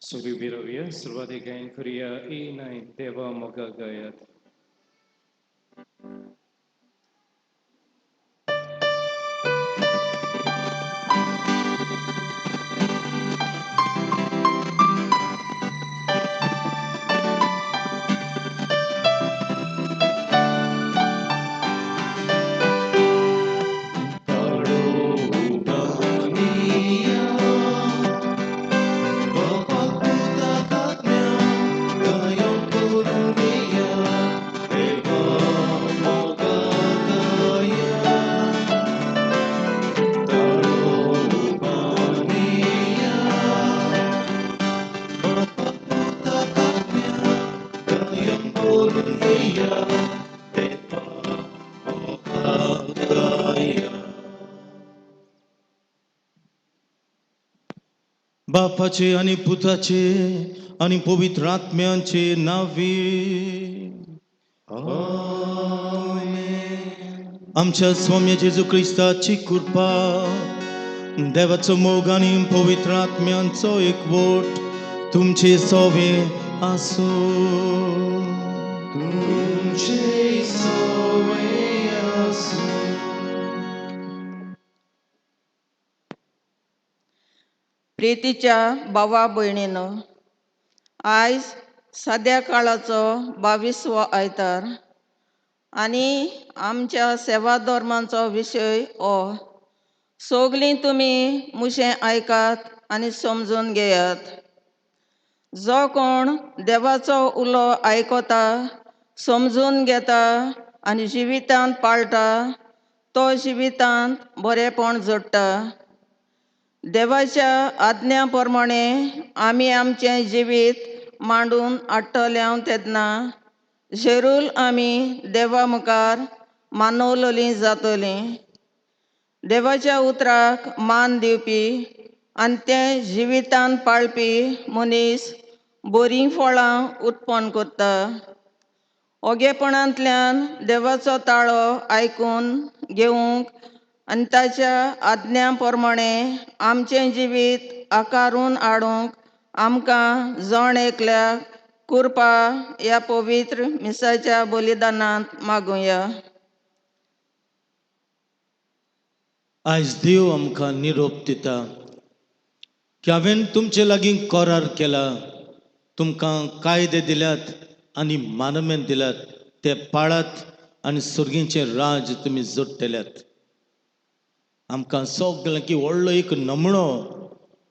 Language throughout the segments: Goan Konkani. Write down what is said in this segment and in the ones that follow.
सुरू विरोवया. सुरवातेक गायन करुया A9 देवा मोगा गायात. बापाचे आणि पुताचे आणि पवित्र आत्म्यांचे नावे. आमच्या स्वामी जेजू क्रिस्ताची कृपा, देवाचो मोग आनी पवित्र आत्म्यांचो एकवट तुमचे सोवे आसूं. तुमचे सोवे आसूं. प्रितीच्या भावा भयणीनो, आयज सद्या काळाचो 22वो आयतार आनी आमच्या सेवा धर्माचो विशय हो. सगलीं तुमी मुशें आयकात आनी समजून घेयात. जो कोण देवाचो उलो आयकता, समजून घेता आनी जिवितांत पाळटा तो जिवितांत बरेंपण जोडटा. देवाच्या आज्ञा प्रमाणे आमी आमचें जिवीत मांडून हाडटले तेन्ना जेरूल आमी देवा मुखार मानवलेलीं जातलीं. देवाच्या उतराक मान दिवपी आनी तें जिवितान पाळपी मनीस बरीं फळां उत्पन्न करता. ओगेपणांतल्यान देवाचो ताळो आयकून घेवंक आनी ताच्या आज्ञा प्रमाणे आमचें जिवीत आकारून हाडूंक आमकां जण एकल्याक कृपा ह्या पवित्र मिसाच्या बलिदानांत मागुया. आयज देव आमकां निरोप दिता की हांवें तुमचे लागीं करार केला, तुमकां कायदे दिल्यात आनी मानमेन दिल्यात, ते पाळात आनी सुर्गींचें राज तुमी जोडटल्यात. आमकां सगळ्यांक की व्हडलो एक नमणो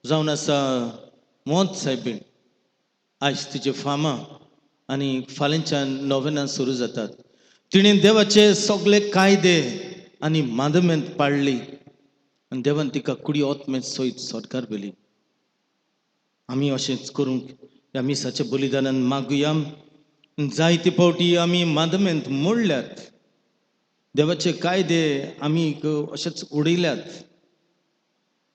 जावन आसा मोत सायबीण. आयज तिचे फामां आनी फाल्यांच्यान नोवेनां सुरू जातात. तिणें देवाचे सगळे कायदे आनी मादमेंत पाळ्ळी आनी देवान तिका कुडी ओतमेंत सयत सरकार व्हेली. आमी अशेंच करूंक ह्या मिसाच्या बलिदानान मागुया. जायते फावटी आमी मादमेंत मोडल्यात, देवाचे कायदे आमी अशेच उडयल्यात.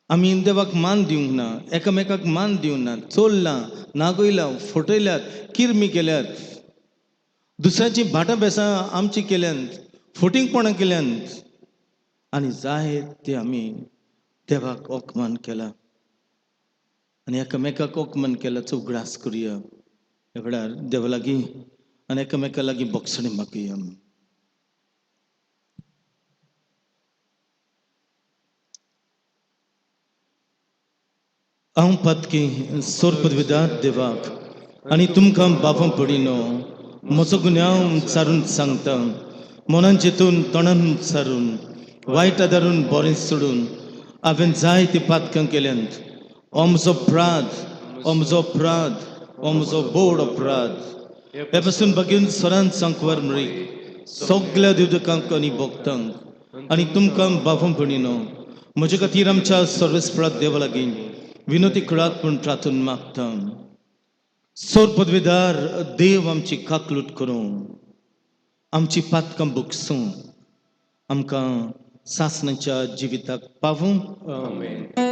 आमी देवाक मान दिवंक ना, एकामेकाक मान दिवंक ना, चोरलां, नागयलां, फटयल्यात, किरमी केल्यात, दुसऱ्याचीं भाटां बेसां आमची केल्यांत, फटींगपणां केल्यांत आनी जाय ते आमी देवाक अपमान केला आनी एकामेकाक अपमान केल्याचो उगडास करुया. ह्या वेळार देवा लागीं आनी एकामेका लागीं बोगसणी मागुया. हांव पातकी सोरपदविदार देवाक आनी तुमकां बापां पडिनो म्हजो गुन्यांव सारून सांगता. मनान चिंतून तोंडान सारून वायट आदारून बरें सोडून हांवें जायतीं पातकां केल्यांत. हो म्हजो अपराध, हो म्हजो अपराध, हो म्हजो बोड अपराध. हे पासून बगीन स्वरान सांकवार मरी सगल्या दिवदकांक आनी भक्तांक आनी तुमकां बापां पडिनो म्हजे खातीर आमच्या सर्वेस्पराक देवा लागीं विनोती कळात पूण प्रार्थना मागता. सोर पदवीदार देव आमची काकलूट करूं, आमची पातकां बुकसूं, आमकां सासणाच्या जिविताक पावूं. आमेन.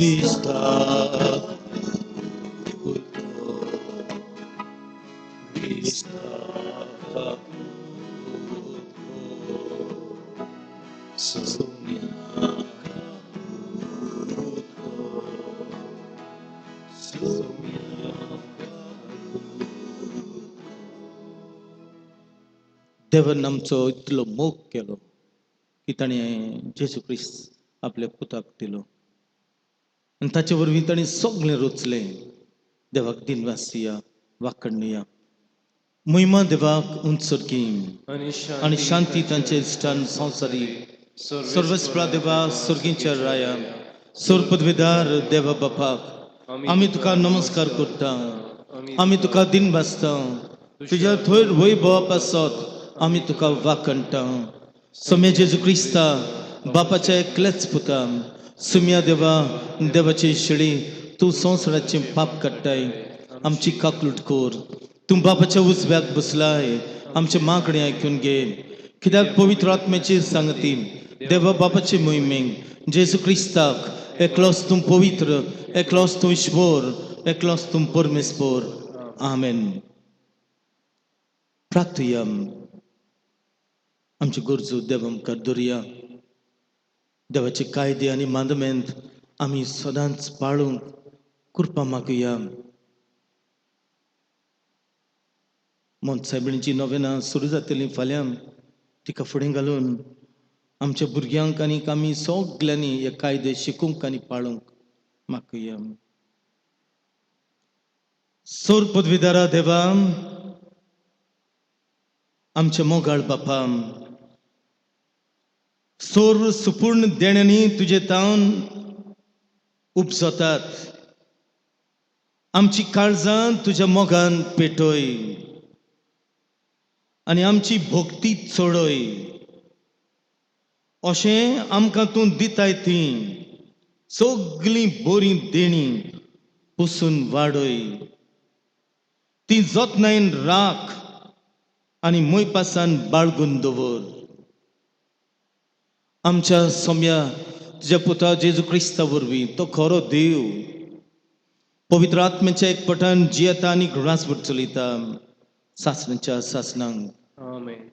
Krista kaputo, Krista kaputo, Sumya kaputo, Sumya kaputo. देवान आमचो इतलो मोग केलो की ताणें जेजू क्रिस्त आपल्या पुताक दिलो आनी ताचे वरवीं ताणें सगळें रचलें. देवाक दिनवासिया, वाखणया, महिमा देवाक उंचरकी आनी शांती तांचे इश्टान संवसारी. सर्वस्प्रा देवा, सर्गींच्या राया, सोर पदवीदार देवा बापाक आमी तुका नमस्कार करता. आमी तुका दिन भासता. तुज्या थंय वैभवा पासत आमी तुका वाखणटा. सम्या जेजू क्रिस्ता, बापाच्या एकल्याच पुता, सुम्या देवा, देवाची शेळी, तूं संवसाराचें पाप काडटाय, आमची काकलूट कर. तूं बापाच्या उजव्याक बसलाय, आमचे मागणें आयकून घे. कित्याक पवित्र आत्म्याची सांगती, देवा बापाचे मोहिमेक, जेजू क्रिस्ताक, एकलोच तूं पवित्र, एकलोच तूं ईश्वर, एकलोच तूं परमेश्वर. आमेन. प्रार्थुया. आमच्यो गरजो देवा मुखार दवरुया. देवाचे कायदे आनी मांदमेंत आमी सदांच पाळूंक कृपा मागुया. मोनसायबिणीची नोवेनां सुरू जातली फाल्यां. तिका फुडें घालून आमच्या भुरग्यांक आनी आमी सगल्यांनी हे कायदे शिकूंक आनी पाळूंक मागुया. सोर पदवीदारा देवा, आमच्या मोगाळ बापा, सोर सुपूर्ण देण्यांनी तुजे तावन उपजतात. आमची काळजां तुज्या मोगान पेटय आनी आमची भक्ती चडय. अशें आमकां तूं दिताय ती सगळीं बरीं देणीं पुसून वाडय. ती जतनायन राख आनी मोयपासान बाळगून दवर. आमच्या सोम्या तुज्या पुता जेजू क्रिस्ता वरवीं, तो खरो देव, पवित्र आत्म्याच्या एकपटान जियेता आनी घृणासभर चलयता सासणाच्या सासणांक. आमेन.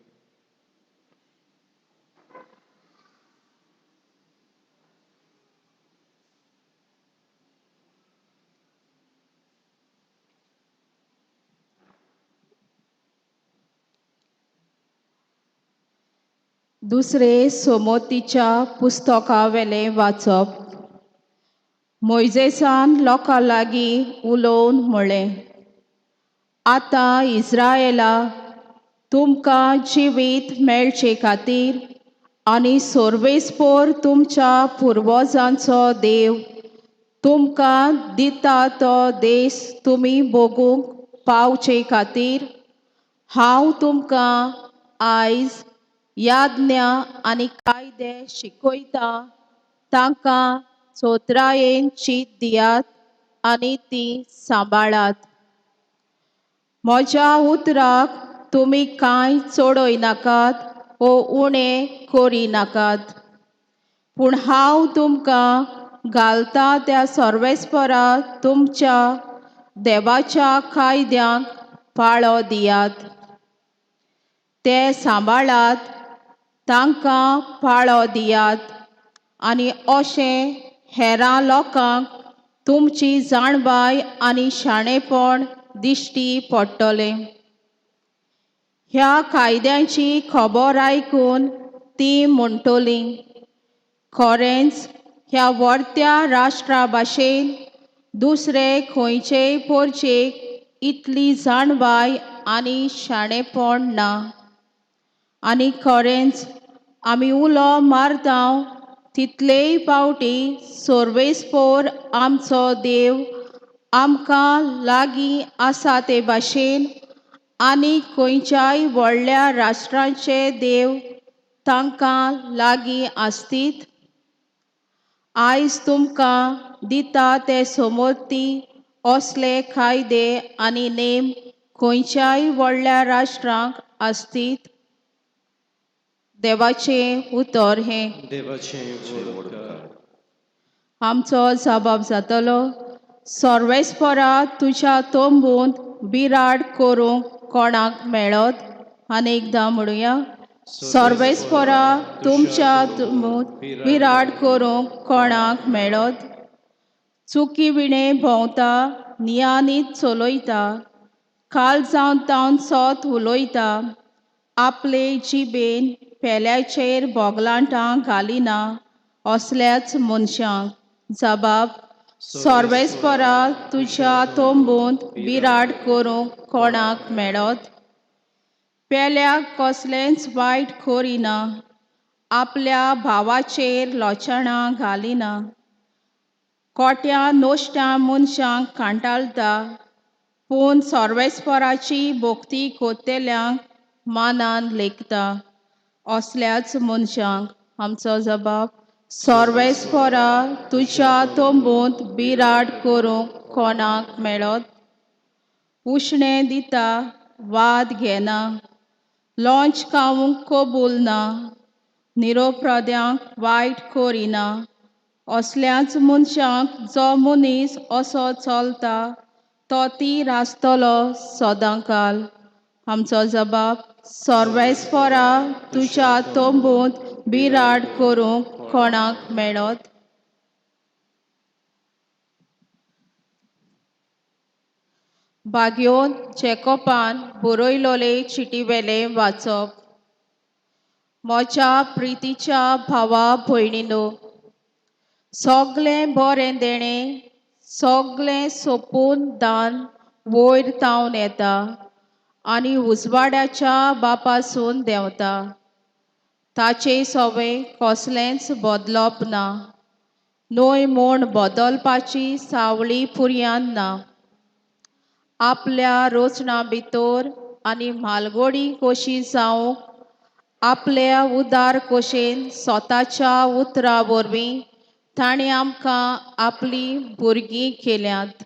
दुसरे सोमतीच्या पुस्तकावेलें वाचप. मोयजेसान लोकां लागीं उलोवन म्हळें, आतां इस्रायला, तुमकां जिवीत मेळचे खातीर आनी सोर्वेस्पोर तुमच्या पुर्वजांचो देव तुमकां दिता तो देश तुमी भोगूंक पावचे खातीर हांव तुमकां आयज याज्ञा आनी कायदे शिकयता. तांकां चोत्रायेन चीत दियात आनी ती सांबाळात. म्हज्या उतराक तुमी कांय चडय नाकात वो उणें करी नाकात, पूण हांव तुमकां घालता त्या सर्वेस्परा तुमच्या देवाच्या कायद्यांक पाळो दियात. ते सांबाळात, तांकां पाळो दियात आनी अशें हेरां लोकांक तुमची जाणवाय आनी शाणेपण दिश्टी पडटलें. ह्या कायद्यांची खबर आयकून ती म्हणटली, खरेंच ह्या वर्त्या राष्ट्रा भाशेन दुसरे खंयचेय पोरचेक इतली जाणवाय आनी शाणेपण ना. आनी खरेंच आमी उलो मारता तितलेय पावटी सोर्वेस्पोर आमचो देव आमकां लागीं आसा ते भाशेन आनी खंयच्याय व्हडल्या राष्ट्रांचे देव तांकां लागीं आसतीत? आयज तुमकां दिता ते समोरती असले कायदे आनी नेम खंयच्याय व्हडल्या राष्ट्रांक आसतीत? देवाचें उतर हें. देवाचें व्हड उपकार. आमचो जबाब जातलो, सर्वेस्परा तुज्या तंबूंत बिराड करूंक कोणाक मेळत? आनी एकदां म्हणुया, सर्वेस्परा तुमच्या तंबूंत बिराड करूंक कोणाक मेळत? चुकी विणें भोंवता, नियानीत चलयता, काल जावन तावन सत उलयता, आपले जिबेन पेल्याचेर बोगलांटां घालिना असल्याच मनशांक जबाब, सर्वेस्परा तुज्या तंबूंत बिराड करूंक कोणाक मेळत? पेल्याक कसलेंच वायट करिना, आपल्या भावाचेर लोचणां घालिना, कोट्या नश्ट्या मनशांक कांटाळटा, पूण सर्वेस्पराची भक्ती कोत्तेल्यांक मानान लेखता असल्याच मनशांक आमचो जबाब, सर्वेस्परा तुज्या तंबूंत बिराड करूंक कोणाक मेळत? उश्णें दिता, वाद घेना, लॉंच खावंक कबूल ना, निरोप्रद्यांक वायट करिना असल्याच मनशांक जो मनीस असो चलता तो ती आसतलो सदांकाल. आमचो जबाब, सर्वेस्परा तुज्या तंबूंत बिराड करूंक कोणाक मेळत? बागयोन जेकोबान बरयलोले चिटीवेलें वाचप. म्हज्या प्रितीच्या भावा भयणीनो, सगलें बरें देणें, सगलें सोंपून दान वयर तावन येता आनी उजवाड्याच्या बापासून देंवता. ताचे सवे कसलेंच बदलप ना, न्हय म्हूण बदलपाची सावळी पुरयान ना. आपल्या रचना भितर आनी म्हालगोडी कशी जावंक आपल्या उदार कोशेन स्वताच्या उतरा वरवीं ताणें आमकां आपलीं भुरगीं केल्यांत.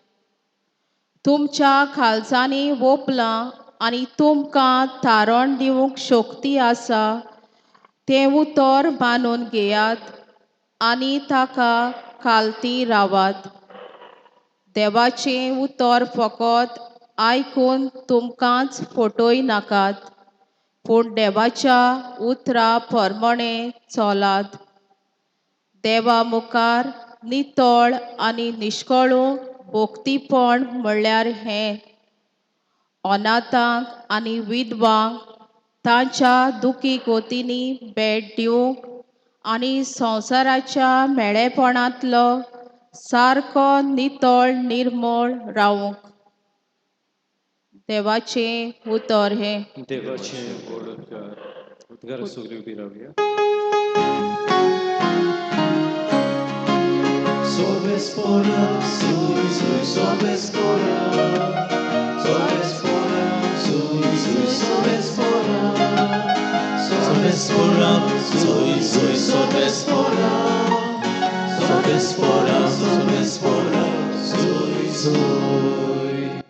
तुमच्या खालजांनी वोपलां आनी तुमकां थारण दिवंक शक्ती आसा तें उतर बांदून घेयात आनी ताका खालती रावात. देवाचें उतर फकत आयकून तुमकांच फटय नाकात, पूण देवाच्या उतरा प्रमाणें चलात. देवा मुखार नितळ आनी निश्कळू भक्तीपण म्हणल्यार हें, अनाथांक आनी विधवांक तांच्या दुखी गोतींनी भेट दिवंक आनी संवसाराच्या मेळेपणांतलो सारको नितळ निर्मळ रावूंक. देवाचें उतर हें. देवाचे व्हड उद्गार. उद्गार सगळी उबी रावया. Sorbespora, sui, sui, sorbespora. Sorbespora, sui, sui, sorbespora. Sorbespora, sui, sui, sorbespora. Sorbespora, sorbespora, sui, sui.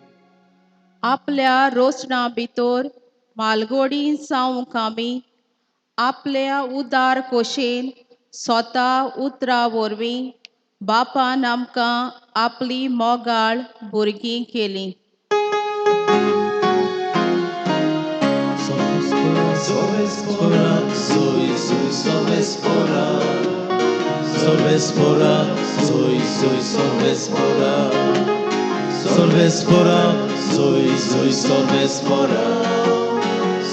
आपल्या रोसणा भितर मालगोडी जावंक आमी आपल्या उदार कोशेन स्वता उतरा वरवीं बापान आमकां आपली मोगाळ भुरगीं केलीं. Sorbespora, sui, sui, sorbespora. Sorbespora, sui, sui, sorbespora. Sorbespora, sui, sui, sorbespora.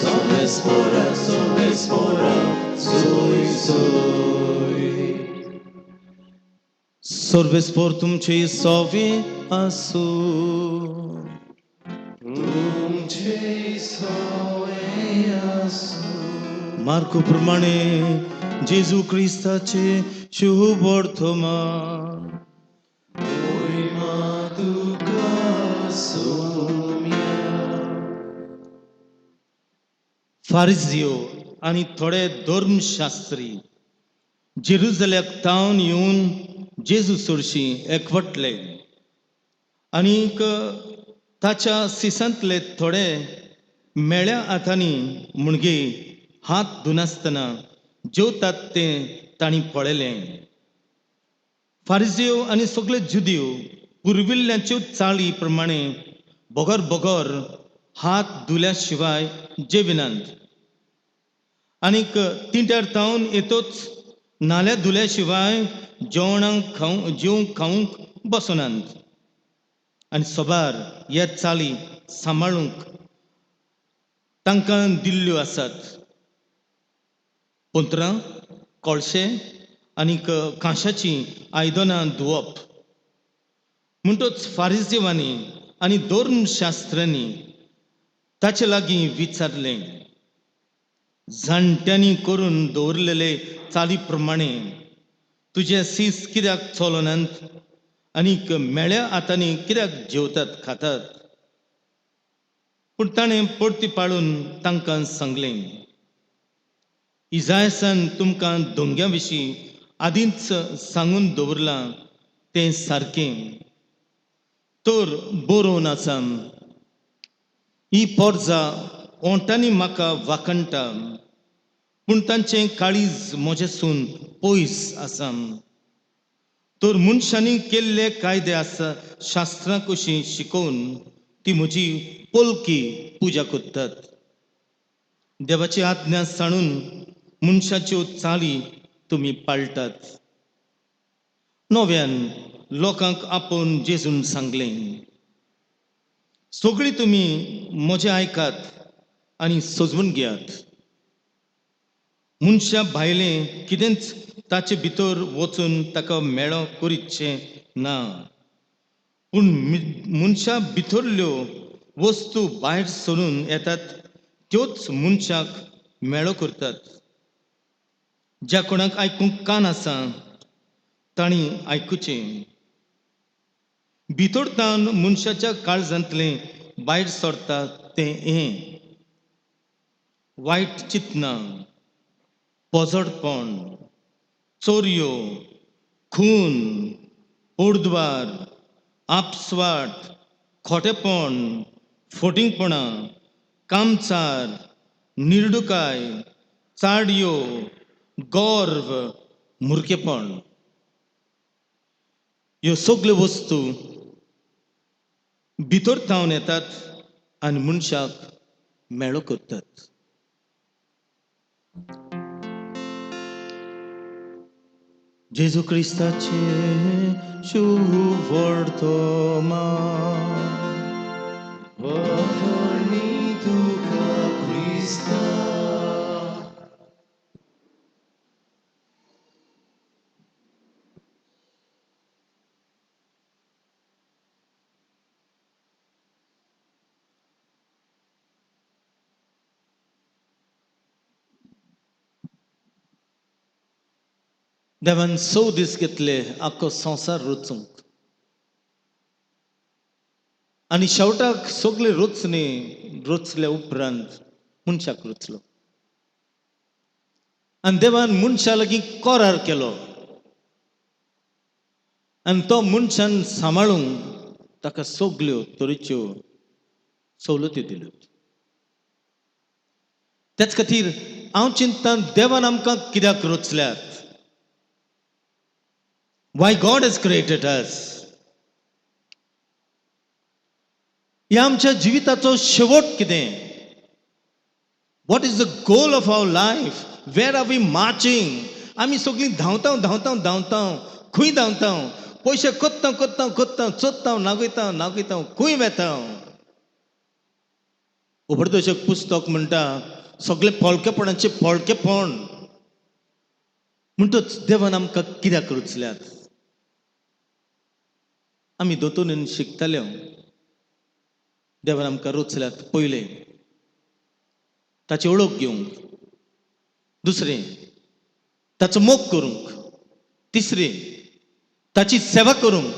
Sorbespora, sorbespora, sui, sui. Sorbespor तुमचे सोवे आसू. तुमचे सोवे आसूं. मार्को प्रमाणे जेजू क्रिस्ताचे शुभ वर्तमान. मोहिमा तुका सोम्या. फारिजियो आनी थोडे धर्मशास्त्री जेरुजल्याक तावन येवन जेजू सरशी एकवटले आनीक ताच्या सिसांतले थोडे मेळ्या हातांनी म्हणजे हात धुनासतना जेवतात तें तांणी पळयलें. फारिजेव आनी सगळे जुदीव पुर्विल्ल्यांच्यो चाळी प्रमाणे बगर बगर हात धुल्या शिवाय जेविनात आनीक तिंट्यार तावन येतोच नाल्या धुल्या शिवाय जेवणाक खावंक जेवंक खावंक बसनात आनी सोबार ह्या चाली सांबाळूंक तांकां दिल्ल्यो आसात. पोंत्रां कोळशे आनीक कांशाचीं आयदनां धुवप. म्हणटच फारिजेवांनी आनी धर्मशास्त्र्यांनी ताचे लागीं विचारलें, जाणट्यांनी करून दवरलेले चाली प्रमाणे तुजे सीस कित्याक चलनात आनीक मेळ्या हातांनी कित्याक जेवतात खातात? पूण ताणें परती पाळून तांकां सांगलें, इजायसान तुमकां दोंग्या विशीं आदींच सांगून दवरलां तें सारकें तर बरोवन आसा, ही पोरजा ओंठांनी म्हाका वाखणटा पूण तांचें काळीज म्हजेसून पयस आसा. तर मनशांनी केल्ले कायदे आसा शास्त्रां कशीं शिकोवन ती म्हजी पोलकी पुजा करतात. देवाची आज्ञा सांडून मनशाच्यो चाली तुमी पाळटात. नव्यान लोकांक आपोवन जेजून सांगलें, सगळीं तुमी म्हजें आयकात आनी सजवून घेयात. मनशा भायलें कितेंच ताचे भितर वचून ताका मेळो करीतचें ना, पूण मनशा भितरल्यो वस्तू भायर सरून येतात त्योच मनशाक मेळो करतात. ज्या कोणाक आयकूंक कान आसा तांणी आयकुचें. भितर तावन मनशाच्या काळजांतलें भायर सरता तें हें, वायट चिंतनां, पोजडपण, चोरयो, खून, ओडद्वार, आपस्वाट, खोटेपण, फोटिंगपणां, कामचार, निरडुकाय, चाडयो, गर्व, मुरकेपण. ह्यो सगल्यो वस्तू भितर थावन येतात आनी मनशाक मेळो करतात. जेजू क्रिस्ताचे शुभवर्तमान. वखणी तुका क्रिस्ता. देवान स दीस घेतले आख्खो संवसार रचूंक आनी शेवटाक सगळे रचणे रचल्या उपरांत मनशाक रचलो आनी देवान मनशा लागीं करार केलो आनी तो मनशान सांबाळूंक ताका सगल्यो तरेच्यो सवलती दिल्यो. त्याच खातीर हांव चिंतता देवान आमकां कित्याक रचल्यात? Why God has created us? ह्या आमच्या जिविताचो शेवट कितें? What is the goal of our life? Where are we marching? आमी सगळीं धांवता धांवता धांवता, खंय धांवता? पयशे कोत्ता कोत्ता कोत्ता, चोत्ता, नागयता नागयता, खंय वेता? उपदेशक पुस्तक म्हणटा सगळे पोळकेपणाचे पोळकेपण. म्हणटच देवान आमकां कित्याक रचल्यात? आमी दोतोनीन शिकताले, देवान आमकां रचल्यात पयलें ताची वळख घेवंक, दुसरें ताचो मोग करूंक, तिसरें ताची सेवा करूंक.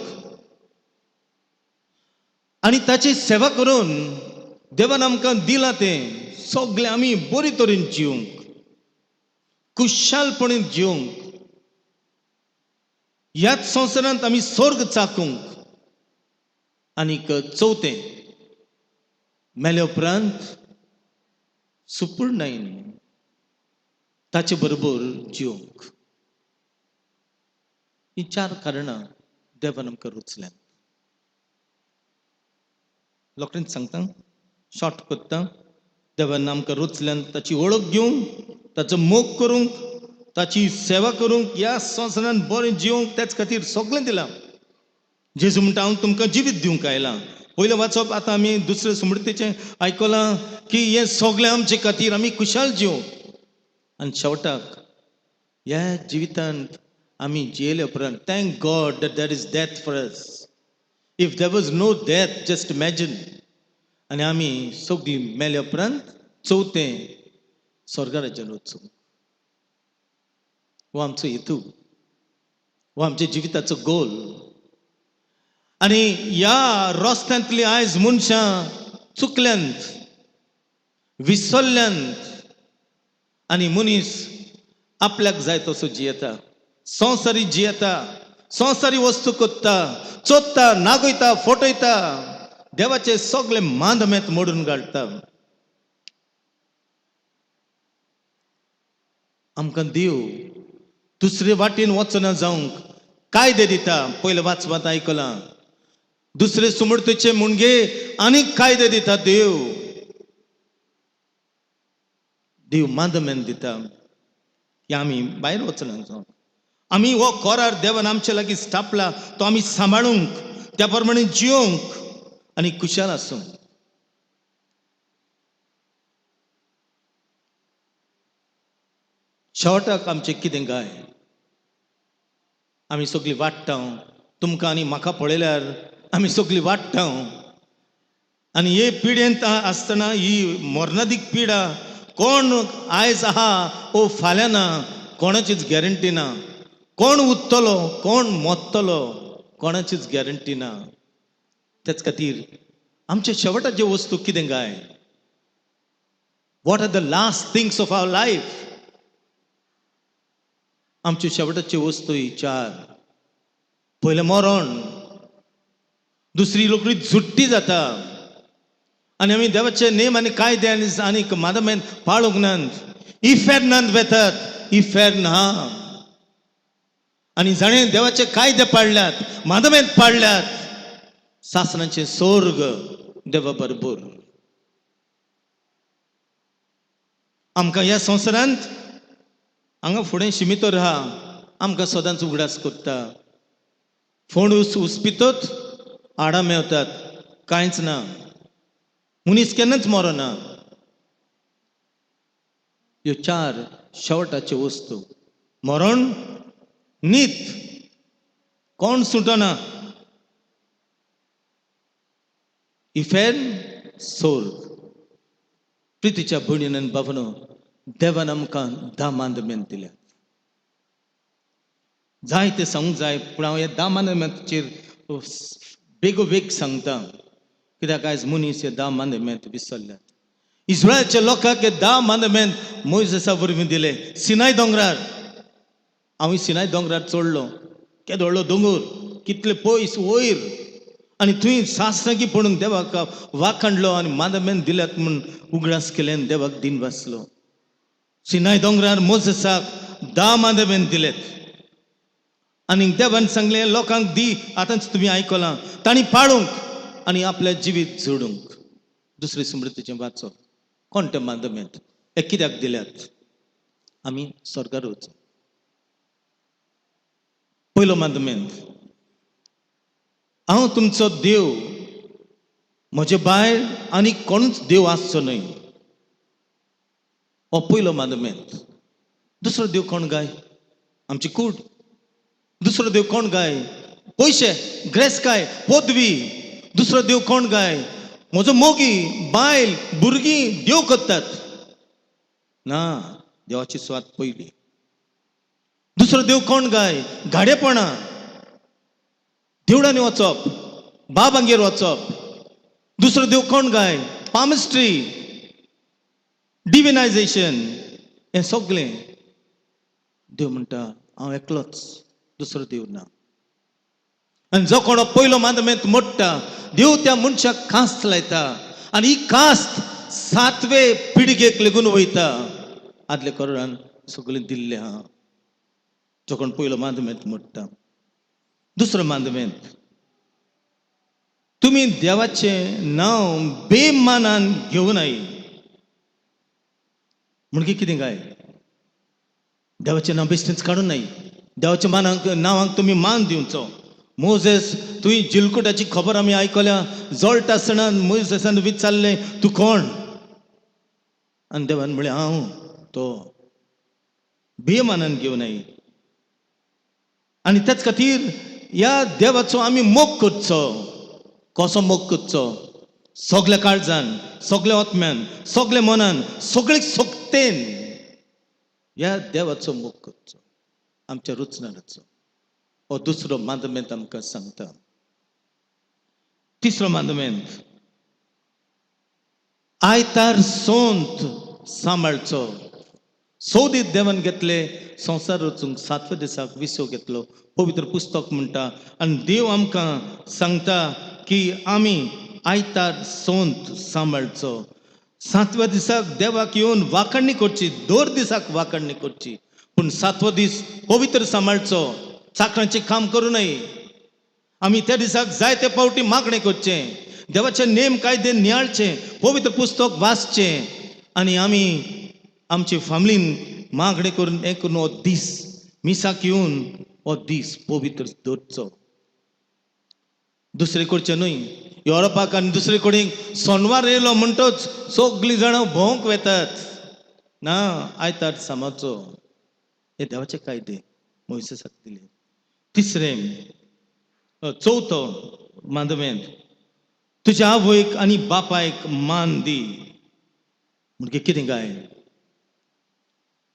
आनी ताची सेवा करून देवान आमकां दिलां तें सगळें आमी बरे तरेन जिवंक, खुशालपणे जिवंक, ह्याच संवसारांत आमी स्वर्ग चाकूंक. आनीक चवथें, मेल्या उपरांत सुपूर्णायन ताचे बरोबर जिवंक. ही चार कारणां देवान आमकां रुचल्यांत. लोकांक सांगता, शॉर्ट करता. देवान आमकां रुचल्यान ताची वळख घेवंक, ताचो मोग करूंक, ताची सेवा करूंक, ह्या संवसारान बरें जिवंक, त्याच खातीर सगळें दिलां. जेजू म्हणटा, हांव तुमकां जिवीत दिवंक आयलां. पयलें वाचप आतां आमी दुसरे स्मृतीचें आयकलां की हें सगळें आमचे खातीर आमी खुशाल जिवंक. आनी शेवटाक ह्या जिवितांत आमी जियेले उपरांत, thank God that there is death for us. If there was no death, just imagine. आनी आमी सगळीं मेले उपरांत चवथें स्वर्गाराज्यान वचूं. हो आमचो हेतू, हो आमच्या जिविताचो गोल. आनी ह्या रस्त्यांतली आयज मनशां चुकल्यांत, विसरल्यांत आनी मनीस आपल्याक जाय तसो जियेता, संवसारी जियेता, संवसारी वस्तू करता, चोरता, नागयता, फटयता, देवाचे सगळे मांदमेत मोडून घालता. आमकां देव दुसरे वाटेन वचना जावंक कायदे दिता. पयले वाचपांत आयकलां, दुसरे सुमर्तेचे मुणगे आनीक कायदे दिता देव. देव मांदमेन दिता की आमी भायर वचना जावंक. आमी हो कोरार देवान आमचे लागीं स्थापला तो आमी सांबाळूंक, त्या प्रमाणे जियोंक आनी खुशाल आसूंक. शेवटाक आमचें कितें काय आमी सगळीं वाडटा. तुमकां आनी म्हाका पळयल्यार आमी सगळीं वाडटा. आनी हे पिडेंत आसतना ही मरणादीक पिडा कोण आयज आहा ओ फाल्यां ना, कोणाचीच गॅरंटी ना. कोण उरतलो कोण मोत्तलो कोणाचीच गॅरंटी ना. तेच खातीर आमच्या शेवटाचे वस्तू कितें काय? What are the last things of our life? आमचे शेवटाचे वस्तू ही चार. पयलें मरण, दुसरी लोकडी झुट्टी जाता आनी आमी देवाचे नेम आनी कायदे आनी आनीक मादमेन पाळूंक नात, इफेर्नांत वेतात, इफेर्न हा. आनी जाणें देवाचे कायदे पाळल्यात, मादमेंत पाळल्यात, सासणाचें सोर्ग देवा बरोबर. आमकां ह्या संवसारांत हांगा फुडें शिमितर आहा, आमकां सदांच उगडास करता. फोंड उस्पितत हाडां मेवतात, कांयच ना. मनीस केन्नाच मरना. ह्यो चार शेवटाच्यो वस्तू. मरण, नीत, कोण सुटना, इफेर्न, सोर्ग. प्रितीच्या भयणीन आनी बाबानो, देवान आमकां धा मांदमेंत दिल्यात. जाय तें सांगूंक जाय, पूण हांव ह्या धा मांदमेंताचेर बेगोबेग सांगता, कित्याक आयज मनीस हे धा मांदमेंत विसरल्यात. इस्रायलच्या लोकांक हे धा मांदमेंत मोयजेसा वरवीं दिले सिनाय दोंगरार. हांव सिनाय दोंगरार चडलो, केदो व्हडलो दोंगर, कितले पयस वयर, आनी थंय सासणाकी पडून देवाक वाखाणलो आनी मांदमेंत दिल्यात म्हूण उगडास केले आनी देवाक दिन वाचलो. सिनाय दोंगरार मोजेसाक धा मांदमेंत दिलेत आनी देवान सांगलें लोकांक दी, आतांच तुमी आयकलां, तांणी पाळूंक आनी आपल्या जिवीत जोडूंक. दुसरे स्मृतीचें वाचप, कोण ते मांदमेंत हे कित्याक दिल्यात? आमी स्वर्गार वचूं. पयलो मांदमेंत, हांव तुमचो देव, म्हजे भायर आनी कोणूच देव आसचो न्हय. हो पयलो मांदमेंत. दुसरो देव कोण गाय? आमची कूड. दुसरो देव कोण गाय? पयशे, ग्रेसकाय, पदवी. दुसरो देव कोण गाय? म्हजो मोगी, बायल, भुरगीं देव करतात ना, देवाची सुवात पयली. दुसरो देव कोण गाय? गाडेपणां, देवळांनी वचप, बाबांगेर वचप. दुसरो देव कोण गाय? पामिस्ट्री, डिविनायजेशन, हें सगळें. देव म्हणटा हांव एकलोच, दुसरो देव ना. आनी जो कोण पयलो मांदमेंत मोडटा, देव त्या मनशाक कास्त लायता आनी ही कास्त सातवे पिळगेक लेगून वयता. आदल्या करोडान सगळें दिल्लें आहा. जो कोण पयलो मांदमेंत मोडटा. दुसरो मांदमेंत, तुमी देवाचें नांव बेमानान घेवं नये. म्हणजे कितें काय? देवाचें नांव बेश्टेंच काडूं नये. देवाच्या मानाक, नांवाक तुमी मान दिवचो. मोजेस, तुवें जिलकुटाची खबर आमी आयकल्या. जळटा आसतना मोजेसान विचारलें, तूं कोण? आनी देवान म्हणलें, हांव तो. बेमानान घेवं नये. आनी त्याच खातीर ह्या देवाचो आमी मोग करचो. कसो मोग करचो? सगल्या काळजान, सगल्या आत्म्यान, सगल्या मनान, सगळे शक्तेन ह्या देवाचो मोग करचो, आमच्या रचणाराचो. हो दुसरो मांदमेंत आमकां सांगता. तिसरो मांदमेंत, आयतार सोंत सांबाळचो. 6 दीस देवान घेतले संवसार रचूंक, सातव्या दिसाक विसव घेतलो, पवित्र पुस्तक म्हणटा. आनी देव आमकां सांगता की आमी आयतार सोंत सांबाळचो. सातव्या दिसाक देवाक येवन वाखाणणी करची. दर दिसाक वाखाणणी करची, पूण सातवो दीस पवित्र सांबाळचो. चाकरांचें काम करूं नये. आमी त्या दिसाक जायते फावटी मागणें करचें, देवाचे नेम कायदे नियाळचे, पवित्र पुस्तक वाचचें आनी आमी आमचे फामिलीन मागणें करून, हें करून हो दीस मिसाक येवन हो दीस पवित्र दवरचो. दुसरे करचें न्हय. युरोपाक आनी दुसरे कडेन सोनवार येयलो म्हणटच सगळीं जाणां भोंवंक वेतात. ना, आयतार सांबाळचो. हे देवाचे कायदे मोयसेसाक दिले. तिसरें, चवथो मांदमेंत, तुज्या आवयक आनी बापायक मान दी. म्हणजे कितें काय?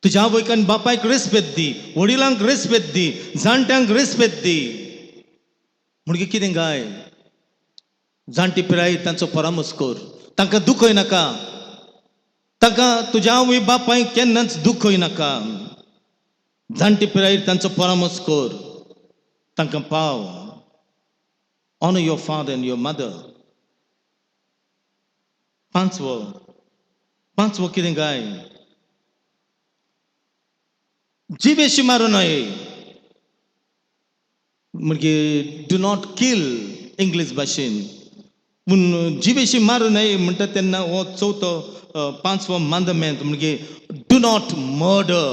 तुज्या आवयक आनी बापायक रेस्पेद दी, वडिलांक रेस्पेद दी, जाणट्यांक रेस्पेद दी. म्हणजे कितें काय? जाणटी पिराय तांचो परामर्श कर. तांकां दुखय नाका. तांकां, तुज्या आवय बापायक केन्नाच दुखय नाका. जाणटी पिरायेर तांचो परामर्श कर, तांकां पाव. Honour your father and your mother. पांचवो, पांचवो कितें काय? जिवेशी मारू नये. म्हणजे do not kill English भाशेन. पूण जिवेशी मारू नये म्हणटा तेन्ना हो चवथो, पांचवो मांदमेंत म्हणजे do not murder.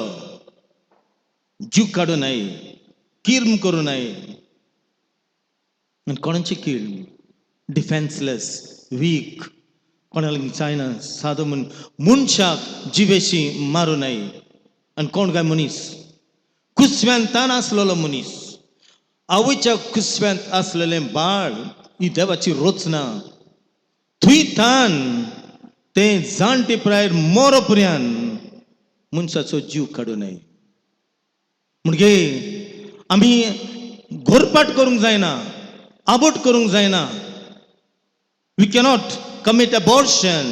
जीव काडू नये, किर्म करूं नये. आनी कोणाची किल्म? डिफेन्सलेस, वीक, कोणाक जायना, सादो म्हण मनशाक जिवेशी मारूं नये. आनी कोण काय मनीस? कुसव्यान तान आसलेलो मनीस, आवयच्या कुसव्यांत आसलेलें बाळ. ही देवाची रचना. थंय तान ते जाणटे पिरायेर मोरो पर्यंत मनशाचो जीव काडूं नये. म्हणजे आमी गोरपाट करूंक जायना, आबोट करूंक जायना. We cannot commit abortion.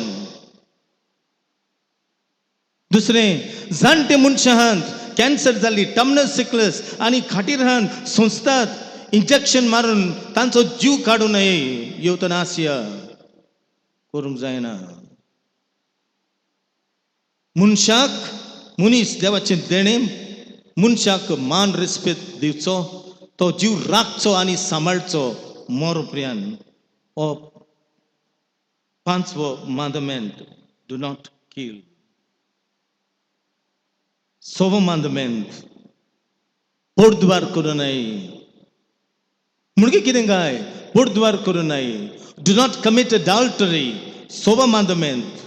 दुसरें, जाणटे मनशां आहात, कॅन्सर जाल्ली, टर्मिनल सिकनेस आनी खाटीर आहात, सोंसतात, इंजेक्शन मारून तांचो जीव काडूं नये. येवतनासिया करूंक जायना. मनशाक, मनीस देवाचें देणें. मनशाक मान रेस्पेद दिवचो, तो जीव राखचो आनी सांबाळचो मोर उपरांत. हो पांचवो मांदमेंत, do not kill. सवो मांदमेंत, पोटद्वार करूं नये. म्हणजे कितें काय पोटद्वार करूं नये? Do not commit adultery. सवो मांदमेंत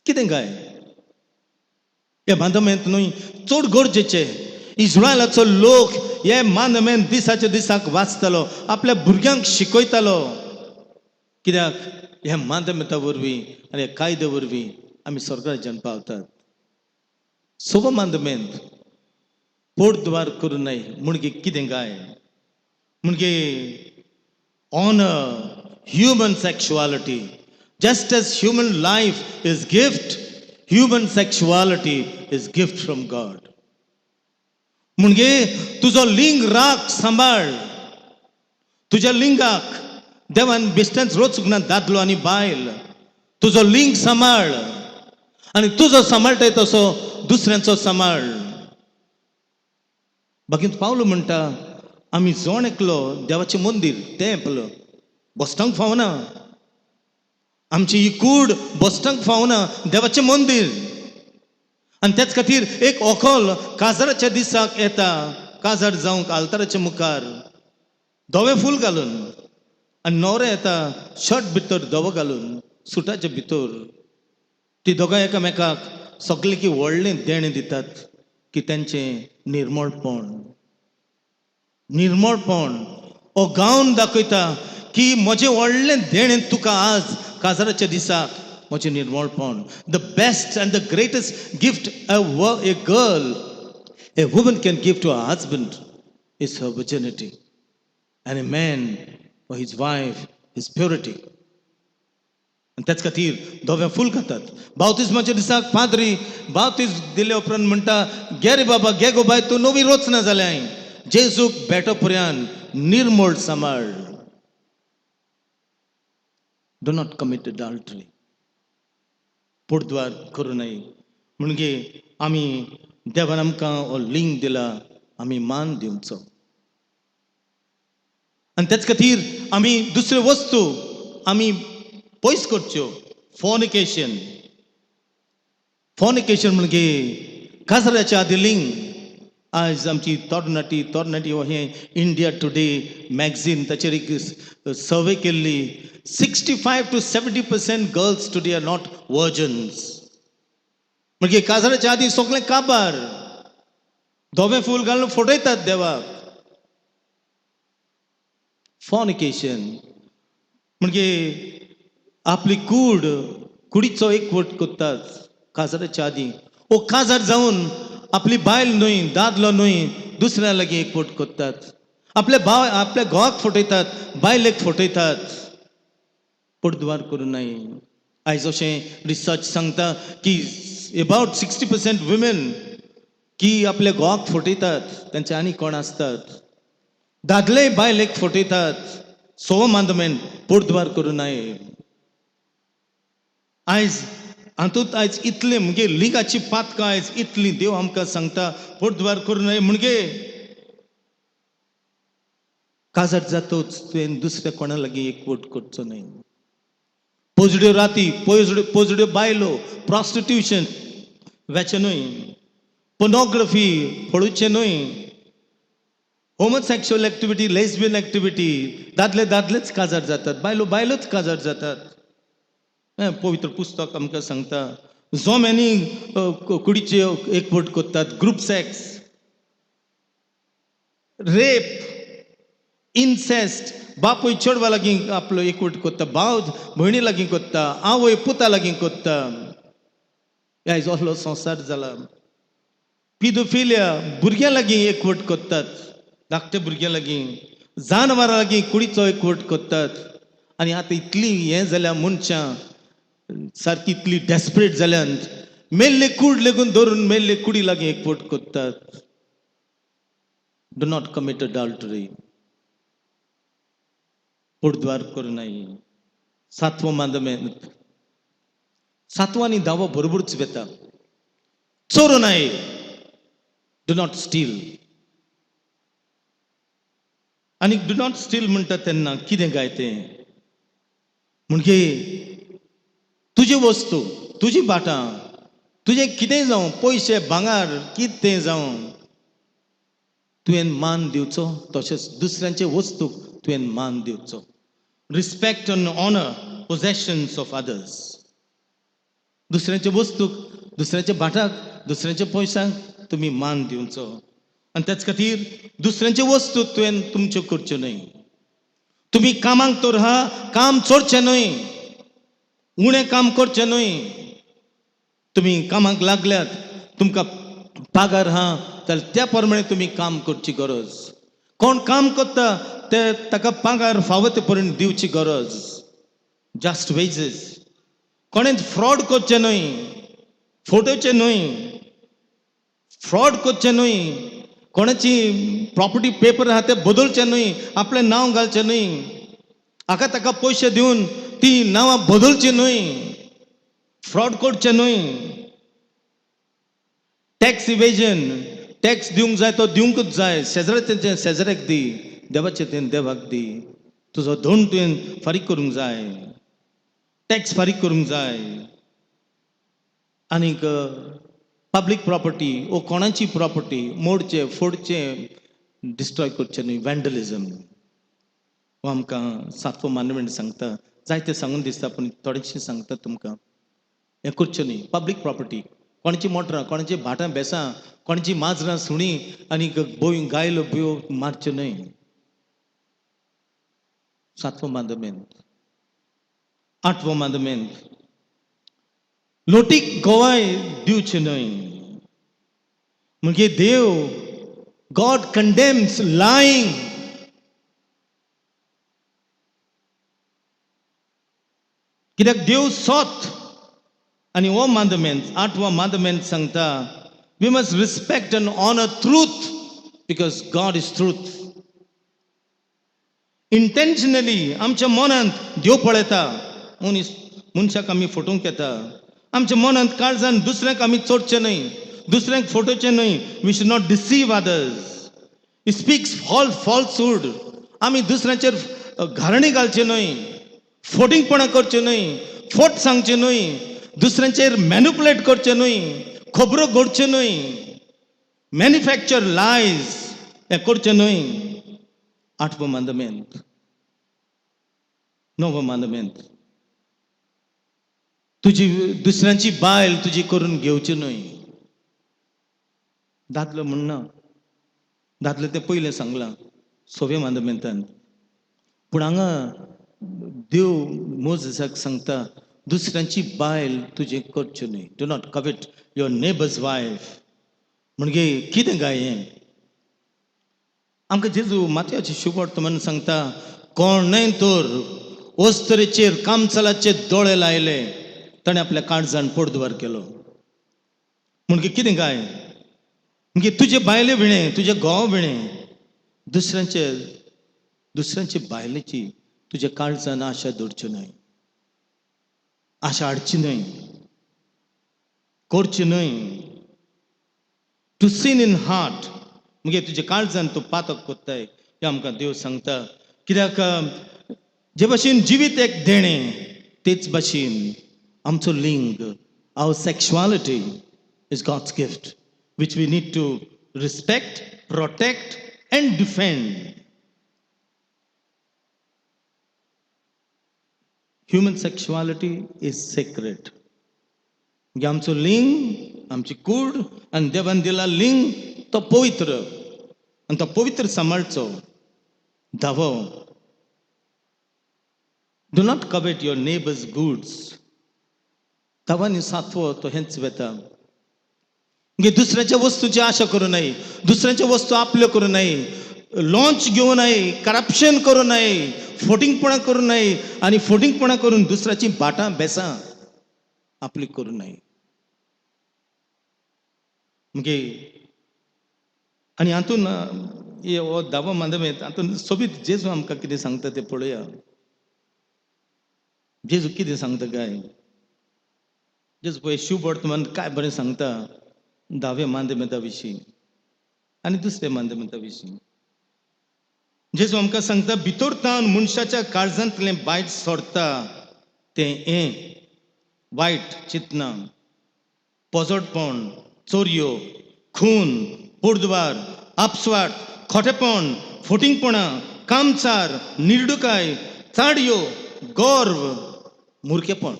कितें काय? हे मांदमेंत न्हय चड गरजेचे. इस्रायलाचो लोक हे मांदमेंत दिसाच्या दिसाक वाचतालो, आपल्या भुरग्यांक शिकयतालो. कित्याक ह्या मांदमेंता वरवीं आनी ह्या कायद्या वरवीं आमी स्वर्गाराज्यान पावतात. सवो मांदमेंत, पोटद्वार करूं नये. म्हणजे कितें काय? म्हणजे honour human sexuality. Just as human life is gift, human sexuality is gift from God. म्हणजे तुजो लिंग राख, सांबाळ. तुज्या लिंगाक देवान बेश्टेंच रचूंक ना दादलो आनी बायल. तुजो लिंग सांबाळ आनी तुजो सांबाळटाय तसो दुसऱ्यांचो सांबाळ. बाकी पावलो म्हणटा, आमी जण एकलो देवाचें मंदीर, तेंपल बसटांक फावना. आमची ही कूड बसटांक फावना, देवाचें मंदीर. आनी त्याच खातीर एक व्हंकल काजाराच्या दिसाक येता, काजार जावंक आल्ताराच्या मुखार धवें फूल घालून, आनी न्हवरो येता शर्ट भितर धवो घालून, सुटाच्या भितर. ती दोगां एकामेकाक सगळें की व्हडलें देणें दितात की तेंचें निर्मळपण. निर्मळपण हो गावन दाखयता की म्हजें व्हडलें देणें तुका आज काजाराच्या दिसाक, म्हजें निर्मळपण. The best and the greatest gift a girl, a woman can give to her husband is her virginity, and a man for his wife his purity. आनी त्याच खातीर धवें फूल खातात. बावतिस्माच्या दिसाक पाद्री बावतीस दिले उपरांत म्हणटा, "घे रे बाबा, घे गो बाय, तूं नवी रचना जाल्या. जेजूक भेटो पर्यंत निर्मळ सांबाळ." Do not commit adultery. पोटद्वार करूं नये. म्हणजे आमी देवान आमकां हो लिंग दिला, आमी मान दिवचो. आनी त्याच खातीर आमी दुसऱ्यो वस्तू आमी पयस करच्यो. फॉनिकेशन. फॉनिकेशन म्हणजे काजराच्या आदी लिंग. आयज आमची तरणाटी तरणाटी, हें इंडिया टुडे मॅगझीन, ताचेर एक सर्वे केल्ली, 65 to 70% girls today are not virgins. म्हणजे काजराच्या आदी सगळें काबार. धवें फूल घालून फटयतात देवाक. फॉनिकेशन म्हणजे आपली कूड, कुडीचो एकवट करतात काजाराच्या आदी. ओ काजार जावन आपली बायल न्हय, दादलो न्हय, दुसऱ्या लागीं एकवट करतात. आपल्या भाव, आपल्या घोवाक फटयतात, बायलेक फटयतात. पडद्वार करूं नये. आयज अशें रिसर्च सांगता की एबाउट 60% वुमेन की आपल्या घोवाक फटयतात, तेंचे आनी कोण आसतात. दादले बायलेक फटयतात. सवो मांदमेन, पोटद्वार करूं नये. आयज हातूंत आयज इतलें म्हणजे लिगाची पातकां आयज इतली. देव आमकां सांगता, पोटद्वार करूं नये. म्हणजे काजार जातोच तुवें दुसऱ्या कोणा लागीं एकवट करचो न्हय. पोजड्यो राती, पोजड्यो पोजड्यो बायलो, प्रॉस्टिट्यूशन वेचें न्हय, पोर्नोग्राफी पळोवचें न्हय, होमोसेक्शुअल एक्टिविटी, लेस्बियन एक्टिविटी. दादले दादलेच काजार जातात, बायलो बायलोच काजार जातात. हें पवित्र पुस्तक आमकां सांगता. जोम्यांनी कुडीचे एकवट करतात, ग्रुप सेक्स, रेप, इनसेस्ट. बापूय चेडवा लागीं आपलो एकवट करता, भाव भयणी लागीं करता, आवय पुता लागीं करता. आयज असलो संवसार जाला. पिदोफिलिया, भुरग्यां लागीं एकवट करतात, धाकट्या भुरग्यां लागीं, जानवरां लागीं कुडीचो एकवट करतात. आनी आतां इतली हें जाल्या, मनशां सारकी इतली डेस्परेट जाल्यान मेल्ले कूड लेगून धरून मेल्ले कुडी लागीं एकवट करतात. Do not commit adultery. पोटद्वार करूं नये. सातवो मांदमेंत, सातवो आनी धावो बरोबरच वेता. चोरू नये. Do not steal. आनी do not steal म्हणटा तेन्ना कितें काय तें? म्हणजे तुजी वस्तू, तुजी भाटां, तुजें कितेंय जावं, पयशे, भांगार, कितें जावं, तुवें मान दिवचो. तशेंच दुसऱ्यांचे वस्तूक तुवें मान दिवचो. Respect and honour possessions of others. दुसऱ्यांच्या वस्तूक, दुसऱ्यांच्या भाटाक, दुसऱ्यांच्या पयशांक तुमी मान दिवचो. आनी त्याच खातीर दुसऱ्यांच्यो वस्तू तुवें तुमच्यो करच्यो न्हय. तुमी कामाक तर हा, काम चोरचें न्हय, उणें काम करचें न्हय. तुमी कामाक लागल्यात, तुमकां पगार हा जाल्यार त्या प्रमाणे तुमी काम करची गरज. कोण काम करता ते ताका पगार फावो ते पर्यंत दिवची गरज. Just wages. कोणेच फ्रॉड करचें न्हय, फटोवचें न्हय, फ्रॉड करचें न्हय. कोणाची प्रॉपर्टी पेपर आहा ते बदलचें न्हय, आपलें नांव घालचें न्हय. हाका ताका पयशे दिवन ती नांवां बदलची न्हय, फ्रॉड करचें न्हय. Tax evasion, टॅक्स दिवंक जाय तो दिवंकूच जाय. शेजराचें शेजऱ्याक दी, देवाचें तें देवाक दी. तुजो धोण तुवें फारीक करूंक जाय, टॅक्स फारीक करूंक जाय. आनीक पब्लीक प्रॉपर्टी ओ कोणाची प्रॉपर्टी मोडचें, फोडचें, डिस्ट्रॉय करचें न्हय, वँडलिजम. हो आमकां सातवो मानवेंट सांगता. जायतें सांगून दिसता, पूण थोडेशें सांगता तुमकां. हें करचें न्हय. पब्लीक प्रॉपर्टी, कोणाची मोटरां, कोणाची भाटां बेसां, कोणाची माजरां, सुणीं आनी बोय, गायलो बियो मारच्यो न्हय. सातवो मांदमेंत. आठवो मांदमेंत, लोटीक गोवाय दिवचे न्हय. म्हणजे देव, गॉड कंडेम्स लायींग. कित्याक देव सोत. आनी हो मांदमेंत, आठवो मांदमेंत सांगता, we must respect and honour truth because God is truth. Intentionally आमच्या मनांत देव पळयता. मनीस मनशाक आमी फटोवंक येता. आमच्या मनांत, काळजान दुसऱ्यांक आमी चोरचें न्हय, दुसऱ्यांक फटोवचें न्हय. We should not deceive others, speaks falsehood. आमी दुसऱ्यांचेर घारणी घालचें न्हय, फोटिंगपणां करचें न्हय, फट सांगचें न्हय, दुसऱ्यांचेर मॅन्युपुलेट करचें न्हय, खबरो घडच्यो न्हय, मॅन्युफॅक्चर लायज हें करचें न्हय. आठवो मांदमेंत. णवो मांदमेंत, तुजी दुसऱ्यांची बायल तुजी करून घेवची न्हय. दादलो म्हणना, दादलो तें पयलें सांगलां सव्या मांदमेंतान. पूण हांगा देव मोजसाक सांगता, दुसऱ्यांची बायल तुजें करच्यो न्हय. Do not covet your neighbour's wife. म्हणजे कितें काय हें? आमकां जेजू मातयाचे शुभवर्तमान सांगता, कोण न्हय तर वस्तरेचेर कामचलाचे दोळे लायले, ताणें आपल्या काळजान पडद्वार केलो. म्हणजे कितें काय? म्हणजे तुजे बायले विणें, तुजे घोव विणें, दुसऱ्यांचे बायलेची तुज्या काळजान आशा दवरच्यो न्हय, आशा हाडची न्हय, करची न्हय. टू सीन इन हार्ट, मगे तुज्या काळजान तूं पातक कोत्ताय, हें आमकां देव सांगता. कित्याक जे भाशेन जिवीत एक देणें, तेच भाशेन आमचो लिंग, our sexuality is God's gift which we need to respect, protect and defend. Human sexuality is sacred. म्हणजे आमचो लिंग, आमची कूड आनी देवान दिला लिंग तो पवित्र आनी तो पवित्र सांबाळचो. धावो, do not covet your neighbour's goods. धावो आनी सातवो तो हेंच वेता. म्हणजे दुसऱ्याच्या वस्तूची आशा करूं नये, दुसऱ्याच्या वस्तू आपल्यो करूं नये, लॉंच घेवं नये, करप्शन करूं नये, फोटिंगपणां करूं नये आनी फोटिंगपणां करून दुसऱ्याची भाटां बेसां आपली करूं नये. मगे आनी हातून हो धावो मांदमेंत, हातून सोबीत जेजू आमकां कितें सांगता तें पळोवया. जेजू कितें सांगता काय? जेजू पळय शुभवर्तमान काय बरें सांगता धाव्या मांदमेंता विशीं आनी दुसऱ्या मांदमेंता विशीं. जेजू आमकां सांगता, भितर तावन मनशाच्या काळजांतलें बायट सोडता तें हें वायट चिंतना, पोजडपण, चोरयो, खून, पुर्द्वार, आपस्वाट, खोटेपण, फोटिंगपणां, कामचार, निर्डुकाय, चाडयो, गर्व, मुरकेपण.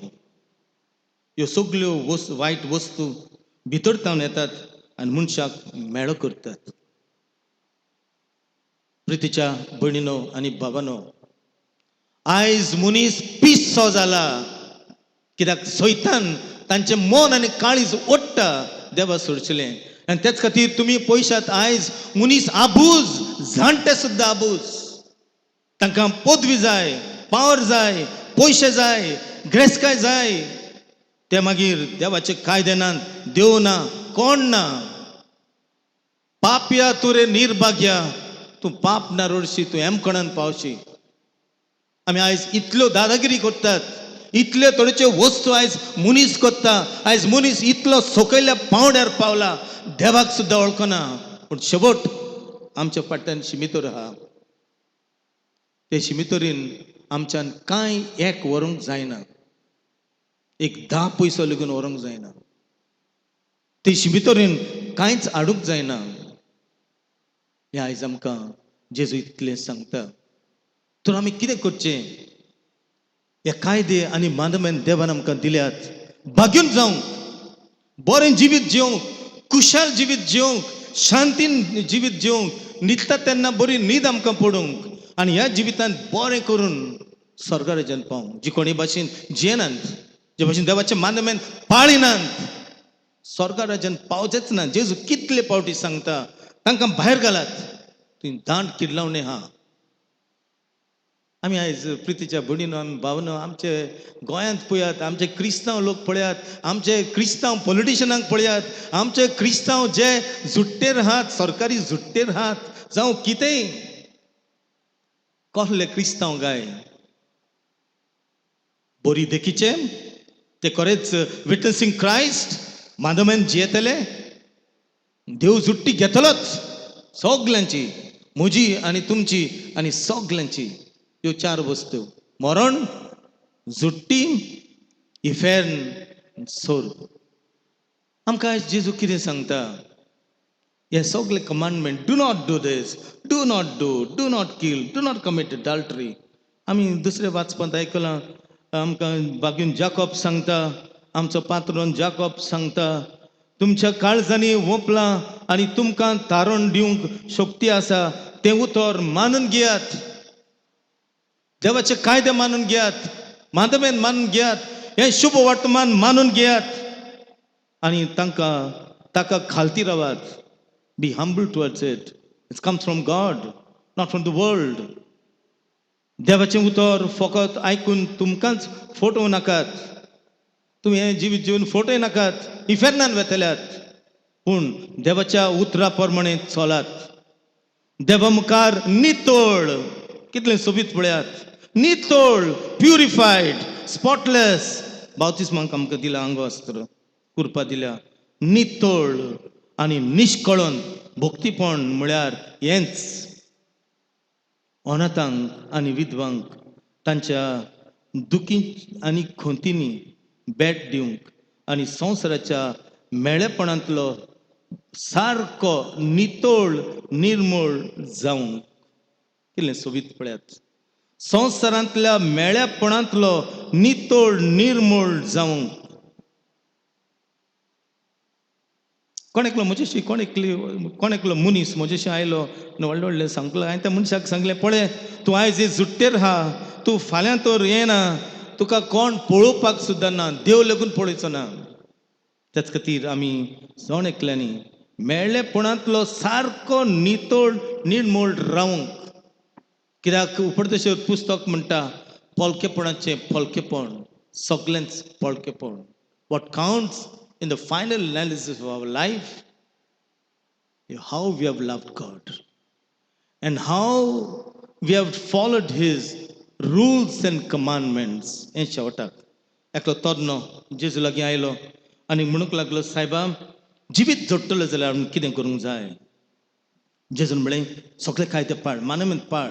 ह्यो सगल्यो वायट वस्तू भितर तावन येतात आनी मनशाक मेळो करतात. प्रितीच्या भयणीनो आनी बाबानो, आयज मनीस पिसो जाला. कित्याक सैतान तांचें मन आनी काळीज ओडटा देवा सोडचेलें. आनी तेच खातीर तुमी पयशात, आयज मनीस आबूज, जाणटे सुद्दां आबूज. तांकां पदवी जाय, पावर जाय, पयशे जाय, ग्रेसकाय जाय. ते मागीर देवाचे कायदे नात, देव ना, कोण ना. पापया तूं रे निर्भाग्या, तूं पाप ना रोडशी, तूं एमकणान पावशी. आमी आयज इतल्यो दादागिरी करतात, इतल्यो थोड्यो वस्तू आयज मनीस करता. आयज मनीस इतलो सकयल्या पांवड्यार पावला, देवाक सुद्दां वळखना. पूण शेवट आमच्या फाटल्यान शिमितोर आहा. ते शिमितोरीन आमच्यान कांय एक व्हरूंक जायना, एक 10 पयसो लेगून व्हरूंक जायना. ते शिमितोरीन कांयच हाडूंक जायना. हें आयज आमकां जेजू इतलें सांगता. तर आमी कितें करचें? हे कायदे आनी मानमेन देवान आमकां दिल्यात भाग्यून जावंक, बरें जिवीत जिवंक, खुशाल जिवीत जिवंक, शांतीन जिवीत जिवंक, न्हिदता तेन्ना बरी न्हीद आमकां पडूंक आनी ह्या जिवितांत बरें करून स्वर्गाराज्यान पावूंक. जी कोणी भाशेन जियेनात, जे भाशेन देवाचे मानमेन पाळिनात, स्वर्गाराज्यान पावचेच ना. जेजू कितले पावटी सांगता, तांकां भायर घालात, तुवें दांट किडलावणे हा. आमी आयज प्रितीच्या भयणीनो, आमी भावनो, आमचे गोंयांत पळयात, आमचे क्रिस्तांव लोक पळयात, आमचे क्रिस्तांव पॉलिटिशनांक पळयात, आमचे क्रिस्तांव जे झुट्टेर आहात, सरकारी झुट्टेर आहात, जावं कितेंय, कसले क्रिस्तांव गाय बरी देखीचे? ते खरेंच विटनसींग क्रायस्ट माधमेन जियेतले? देव झुट्टी घेतलोच सगल्यांची, म्हजी आनी तुमची आनी सगल्यांची. ह्यो चार वस्तू: मरण, झुट्टी, इफेर्न, सोर्ग. आमकां आयज जेजू कितें सांगता? हे सगळे commandment, do not do this, do not do, do not kill, do not commit adultery. आमी दुसरे वाचपांत आयकलां, आमकां बागीन जाकॉब सांगता, आमचो पात्रोन जाकॉब सांगता, तुमच्या काळजांनी वोंपलां आनी तुमकां तारण दिवंक शक्ती आसा तें उतर मानून घेयात. देवाचे कायदे मानून घेयात, माधवेन मानून घेयात, हें शुभ वर्तमान मानून घेयात आनी तांकां ताका खालती रावात. Be humble towards it. It's comes from God, not from the world. देवाचें उतर फकत आयकून तुमकांच फटोवं नाकात. तुमी हें जिवीत जिवन फटोय नाकात, इफेर्नान वेतल्यात. पूण देवाच्या उतरा प्रमाणे चलात. देवा मुखार नितळ, कितलें सोबीत पळयात, नितळ, प्युरिफायड, स्पॉटलेस. बावतिस्माक आमकां दिला अंगवस्त्र, कुरपा दिल्या. नितळ आनी निश्कळन भक्तीपण म्हळ्यार हेंच. अनाथांक आनी विधवांक तांच्या दुखी आनी खंतींनी भेट दिवंक आनी संवसाराच्या मेळेपणांतलो सारको नितळ निर्मूळ जावंक. कितलें सोबीत पळयात, संवसारांतल्या मेळेपणांतलो नितळ निर्मूळ जावंक. कोण एकलो म्हजेशी, कोण एकली, कोण एकलो मनीस म्हजेशी आयलो आनी व्हडलें व्हडलें सांगलो. हांवें त्या मनशाक सांगलें, पळय तूं आयज हे जुट्टेर आहा, तूं फाल्यां तर येना, तुका कोण पळोवपाक सुद्दां ना, देव लेगून पळयचो ना. त्याच खातीर आमी जण एकल्यांनी मेळ्ळेपणांतलो सारको नितळ निर्मूळ रावंक. कित्याक उपदेश पुस्तक म्हणटा, पोलकेपणाचें पोलकेपण, सगळेंच पोलकेपण. What counts in the final analysis of our life, how we have loved God and how we have followed His rules and commandments. हें शेवटाक एकलो तरनो जेजू लागीं आयलो आनी म्हणूंक लागलो, सायबा, जिवीत जोडटलो जाल्यार आमी कितें करूंक जाय? जेजून म्हळें, सगळे कायदे पाळ, मानमेंत पाळ.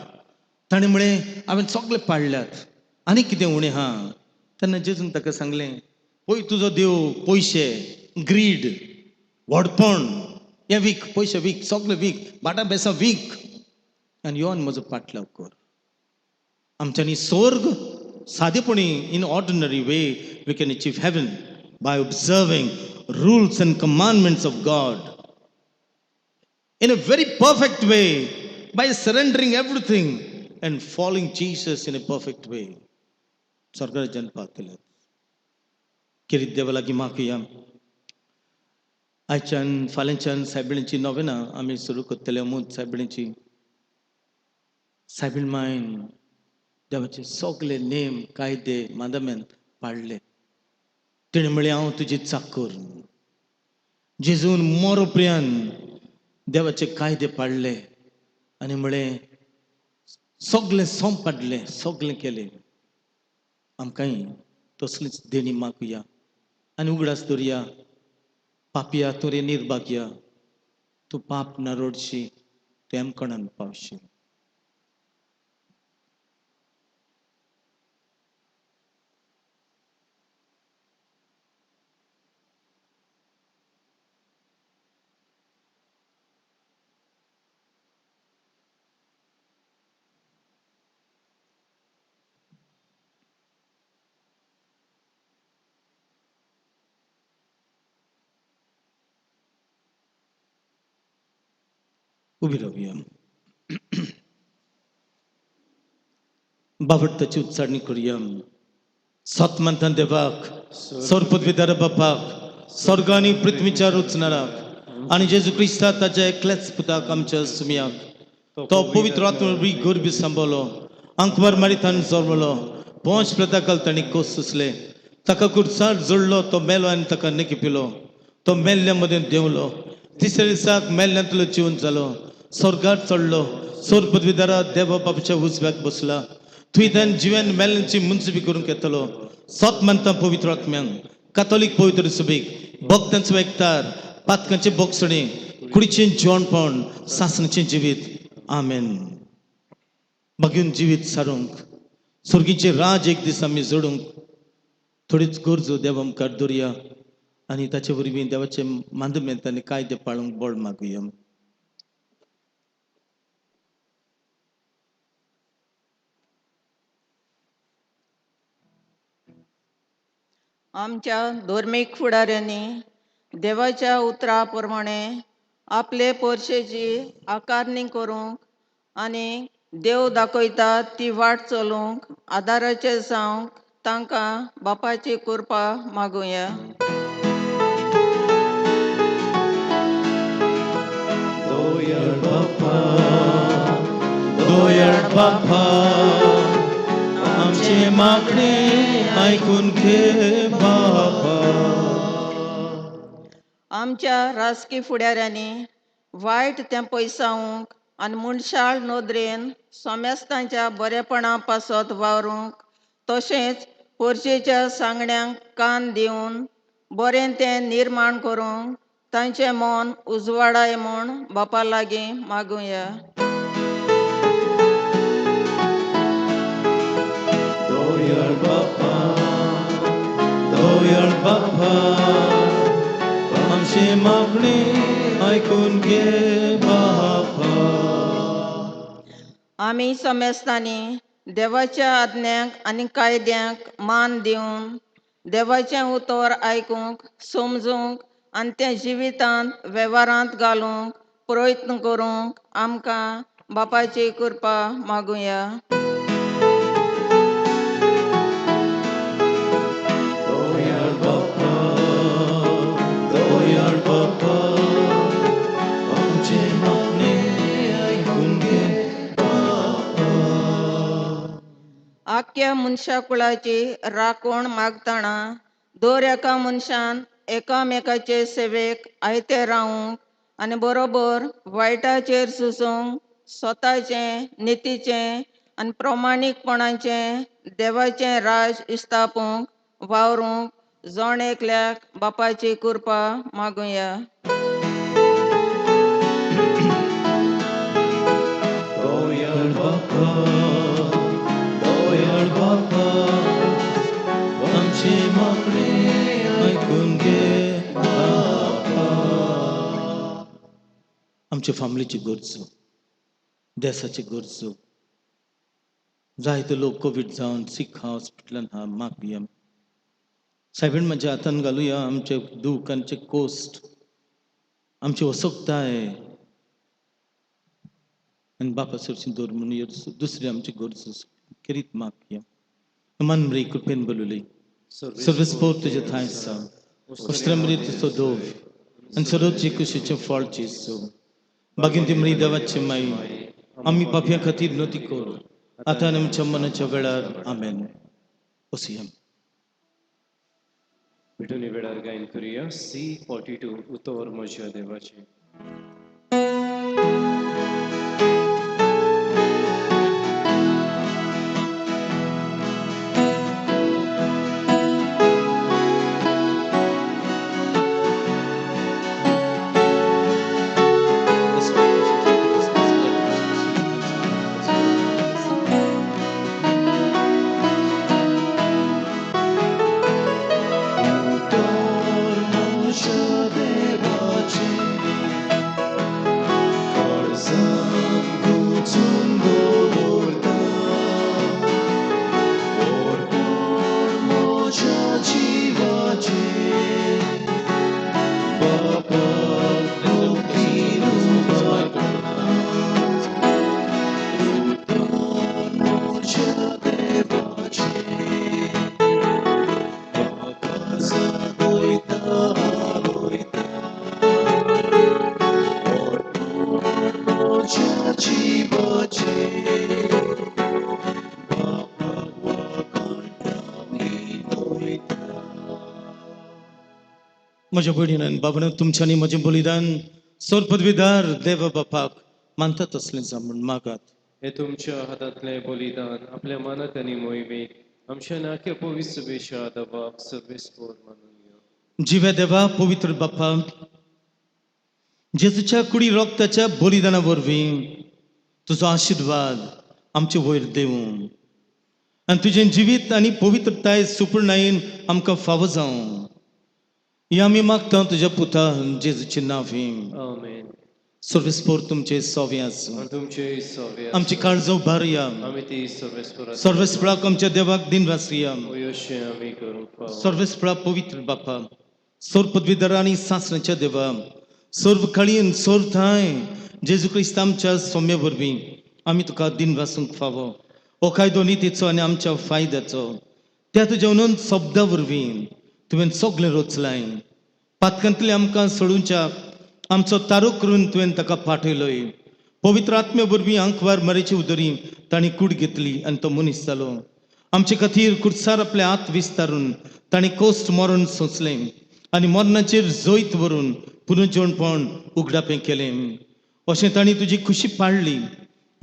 ताणें म्हळें, हांवें सगळे पाळल्यात, आनी कितें उणें आहा? तेन्ना जेजून ताका सांगलें, पळय तुजो देव पयशे, ग्रीड, व्हडपण हें वीक, पयशे वीक, सगळे वीक, भाटां बेसां वीक आनी योन म्हजो पाटलाव कर. आमच्यांनी स्वर्ग सादेपणी, in ordinary way we can achieve heaven by observing rules and commandments of God in a very perfect way, by surrendering everything and following Jesus in a perfect way. स्वर्गाराज्यान पावतले. खेरीत देवा लागीं मागया. आयच्यान फाल्यांच्यान सायबिणीची नोवेना आमी सुरू करतले. अमूत सायबिणीची, सायबीण मायन देवाचे सगळे नेम कायदे मादमेन पाळ्ळे. तिणें म्हळें, हांव तुजी चाकर. जेजून मोरो प्रियान देवाचे कायदे पाळ्ळे आनी म्हळें, सगळें सोंप पाडलें, सगळें केलें. आमकांय तसलीच देणी मागुया आनी उगडास दवरया, पापया तुरे निर्भाग्या. तूं पाप नरोडशी, तूं एमकणान पावशी. उबी रावया. बाबडताची उच्चारणी करूया. सत म्हणटान देवाक, सरपदवीदार बापाक, स्वर्ग आनी पृथ्वीच्या रचणाराक आनी जेजू क्रिस्ता ताच्या एकल्याच पुताक आमच्या सुमयाक, तो पवित्र आत्मा गर्भी सांबाळलो, अंकमार मारितान जल्मलो, पोंच प्रताकाल तांणी कोस सुचले, ताका कुर्सार जोडलो, तो मेलो आनी ताका नेकी पिलो, तो मेल्ल्या मदें देंवलो, तिसऱ्या दिसाक मेल्ल्यांतलो जिवन जालो, स्वर्गार चडलो, सोर पदवीदारा देवा बाबाच्या उजव्याक बसला, थंय ताणें जिवन मेल्ल्यांची मुंजबी करूंक येतलो. सत मानता पवित्र आत्म्यांक, कातोलीक पवित्र सुबीक, भक्तांचो एकतार, पातकांचे बोगसणे, कुडीचें जेवणपण, सासणाचें जिवीत. आमेन. मागीर जिवीत सारूंक स्वर्गीचें राज एक दीस आमी जोडूंक थोडीच गरजो देवा मुखार दवरया आनी ताचे वरवीं देवाचे मांदमेंत आनी कायदे पाळूंक बळ मागुया. आमच्या धर्मीक फुडाऱ्यांनी देवाच्या उतरा प्रमाणे आपले पोरशेची आकारणी करूंक आनी देव दाखयता ती वाट चलूंक आदाराचें जावंक तांकां बापाची कृपा मागुया. दोयाळ बापा, दोयाळ बापा, आमचे मागणे आयकून घे बापा. आमच्या राजकी फुडाऱ्यांनी वायट तें पयसावंक आनी मनशाळ नदरेन सोमेस्तांच्या बरेपणा पासत वावरूंक, तशेंच पोरशेच्या सांगण्यांक कान दिवन बरें तें निर्माण करूंक तांचें मन उजवाडाय म्हूण बापा लागीं मागुया. दोयाळ बापा, दोयाळ बापा, आमचे मागणे आयकून घे बापा. आमी समेस्तांनी देवाच्या आज्ञांक आनी कायद्यांक मान दिवन देवाचें उतर आयकूंक, समजूंक आनी तें जिवितांत वेव्हारांत घालूंक प्रयत्न करूंक आमकां बापाची कृपा मागुया. दोयाळ बापा, दोयाळ बापा, आमचे मागणे आयकून घे बापा. आख्या मनशाकुळाची राखण मागतना दर एका मनशान एकामेकाचे सेवेक आयते रावूंक आनी बरोबर वायटाचेर सुसूंक स्वताचें, नितीचें आनी प्रमाणीकपणाचें देवाचें राज स्थापूंक वावरूंक जण एकल्याक बापाची कृपा मागुया. दोयाळ बापा, दोयाळ बापा, आमचे मागणे आयकून घे बापा. आमच्या फामिलीची गरजो, देसाची गरजो, जायते लोक कोवीड जावन सीक हॉस्पिटलान हा, मागया. सायबीण म्हज्या हातान घालुया आमचे दूख, आमचे कोस्ट, आमची असक्ताय आनी बापा सरशी दवर म्हणून दुसरी आमची गरज केरीत मागया. मन कृपेन बोलुली सर्वस्पोर तुजे थंय आसा, उस्त्रमरी तुजो दोव आनी सरोची कुशीचें फळ जेजू. बागीन ती देवाची माई, आमी पापयां खातीर नती कर, आतां आनी आमच्या मनाच्या वेळार. आमेन. वसुया. भेटून वेळार गायन करूया C42 उतोर म्हज्या देवाचें. जिवाचें बापा वाखाणटा विनयता. म्हज्या भयणीन आनी बाबांनो, तुमच्यांनी म्हजें बलिदान सोर पदवीदार देव बापाक मानता तसलें जावं म्हूण मागात. हे तुमच्या हातांतलें बलिदान आपल्या मनात आनी मोहिमेक आमच्या नाक्या पवित्र सभेच्या दबाक सर्वेस्पोर मानुया. जिव्या देवा, पवित्र बापा, जेजूच्या कुडी रोगताच्या बलिदाना वरवीं तुजो आशिर्वाद आमचे वयर देवूं आनी तुजें जिवीत आनी पवित्रताय सुपूर्णायेन आमकां फावो जावं, ही आमी मागता तुज्या पुता जेजूचे नांवी. आमेन. सर्वेस्पोर तुमचे सोवे आसूं. आनी तुमचे सवे. आमची काळजो भारया. आमी ती सर्वेस्पोरात. सर्वेस्पराक आमच्या देवाक दिन वासया. अशें आमी करूंक फावो. सर्वेस्परा, पवित्र बापा, सर्व पदवीधर आनी सासणाच्या देवा, सर्व काळीन सर्व ठांय जेजू क्रिस्त आमच्या सोम्या वरवीं आमी तुका दिन वासूंक फावो. हो कायदो नितीचो आनी आमच्या फायद्याचो. त्या तुज्या अनंत शब्दा वरवीं तुवें सगळें रचलाय. पातकांतले आमकां सोडूच्या आमचो तारो करून तुवें ताका पाठयलोय. पवित्र आत्म्या वरवीं आंकवार मरेची उदरी तांणी कूड घेतली आनी तो मनीस जालो. आमचे खातीर कुर्सार आपले हात विस्तारून तांणी कोश्ट मरण सोंसलें आनी मरणाचेर जैत व्हरून पुनर्जीवनपण उगडापें केलें. अशें तांणी तुजी खुशी पाडली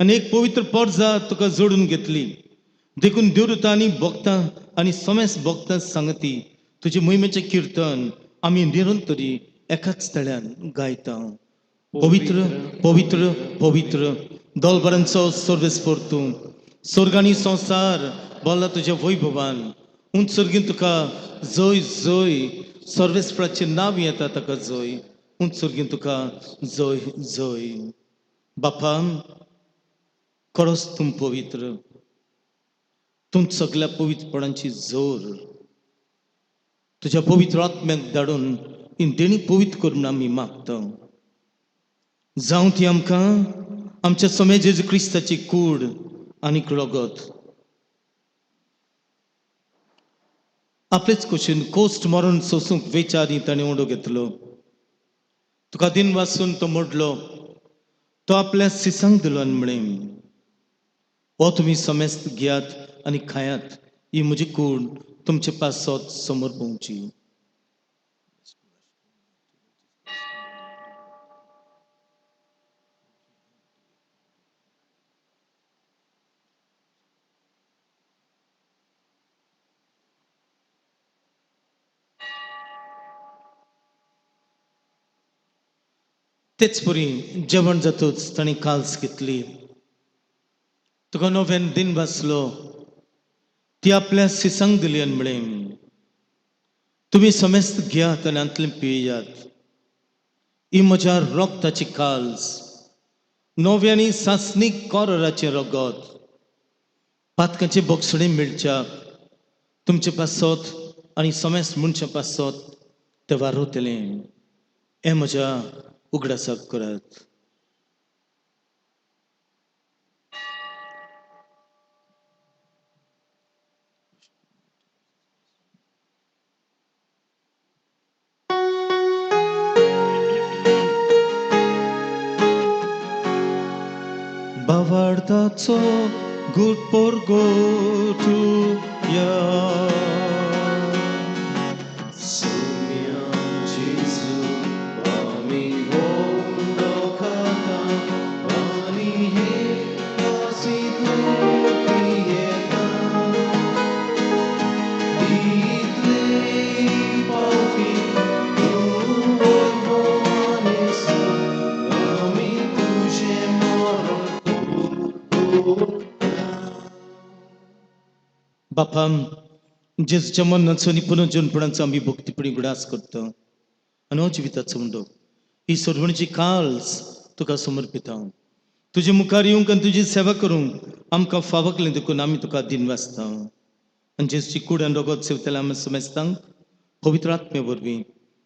आनी एक पवित्र पोरजा तुका जोडून घेतली. देखून देवदूतां आनी भक्तां आनी समेस भक्तां सांगती तुजे मोहिमेचें किर्तन आमी निरंतरी एकाच तळ्यान गायता. पवित्र, पवित्र, पवित्र, दोलभरांचो सर्वेस्पोर तूं. स्वर्ग आनी संवसार बोल्ला तुज्या वैभवान. उंच सर्गीन तुका जय जय. सर्वेस्पराचें नांव येता ताका जय. उंच सर्गीन तुका जय जय. बापा, खरोच तूं पवित्र. तूं सगल्या पवित्रपणाची जोर. तुज्या पवित्र आत्म्याक धाडून ही देणी पवित्र करून आमी मागता. जावं ती आमकां आमच्या सोम्या जेजू क्रिस्ताची कूड आनी रगत. आपलेच कुशीन कोस्ट मरण सोसूंक वेचारी ताणें उडो घेतलो. तुका दिन वासून तो मोडलो. तो आपल्या सिसांक दिलो आनी म्हळें, हो तुमी समेस्त घेयात आनी खायात. ही म्हजी कूड तुमचे पासत समोर पोवची. तेच परी जेवण जातूच ताणें काल्स घेतली. तुका नव्यान दिन वाचलो. ती आपल्या सिसांक दिली आनी म्हळें, तुमी समेस्त घेयात आनी हातूंतलें पियात. ही म्हज्या रोगताची काल्स, नव्या आनी सासणीक कोराचें रगत. पातकांचे बोगसणे मेळच्याक तुमचे पासत आनी समेस्त मनशां पासत तें वारवतलें. हें म्हज्या उगडासाक करात. भावार्थाचो गुड परगटुया. सोम्या जेजू, आमी हुंडो खाता आनी हे कासी तूं पियेता. इतले पावटी तूं वैभवान आमी तुजें मरण कबूल. बापा, जेजूच्या मरणाचो आनी पुनर्जनपणाचो आमी भक्तीपणी उगडास करता आनी हो जिविताचो उंडो, ही सर्वणची काल्स तुका समर्पिता. तुजे मुखार येवंक आनी तुजी सेवा करूंक आमकां फावकलें देखून आमी तुका दिन वाचता. आनी जेजूची कूड आनी रगत सेवतल्या आमी समेस्तांक पवित्र आत्मे वरवीं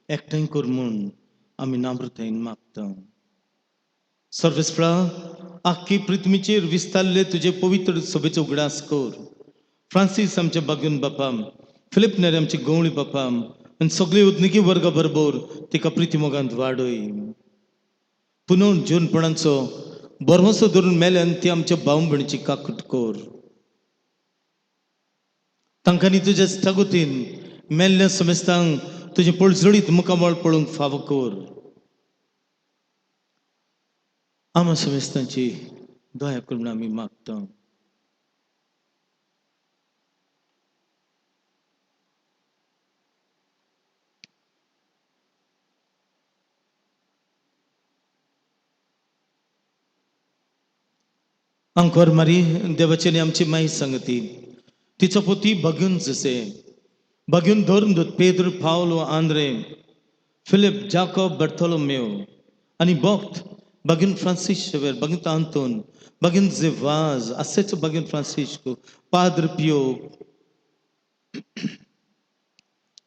एकठांय कर म्हूण आमी नम्रतायेन मागता. सर्वेस्परा, आख्खी पृथ्वीचेर विस्तारले तुजे पवित्र सभेचो उगडास कर. फ्रांसीस आमच्या बागून बापा, फिलीप नेरी आमचे गवळी बापा आनी सगळे उदनिकी वर्गा बरोबर तिका प्रिती मोगांत वाडय. पुनोन जीवनपणाचो भरवंसो धरून मेल्यान ती आमच्या भाव भयणीची काकूट कर. तांकांनी तुज्या स्थगुतीन मेल्ल्या समेस्तांक तुजें पळजळीत मुखामळ पळोवंक फावो कर. आमा समेस्तांची दया कर म्हूण आमी मागता. अंकोर मारी देवाचेनी आमची माई सांगती तिचो पोती बगून जसे बगून धरून दूत पेद्र पावलो आंद्रे फिलिप जाकोब बर्थोलोमेव आनी भक्त बगून फ्रांसीस शेवेर बगून आंतोन बगून जिवाज असेच बगून फ्रांसिस्को पाद्र पियो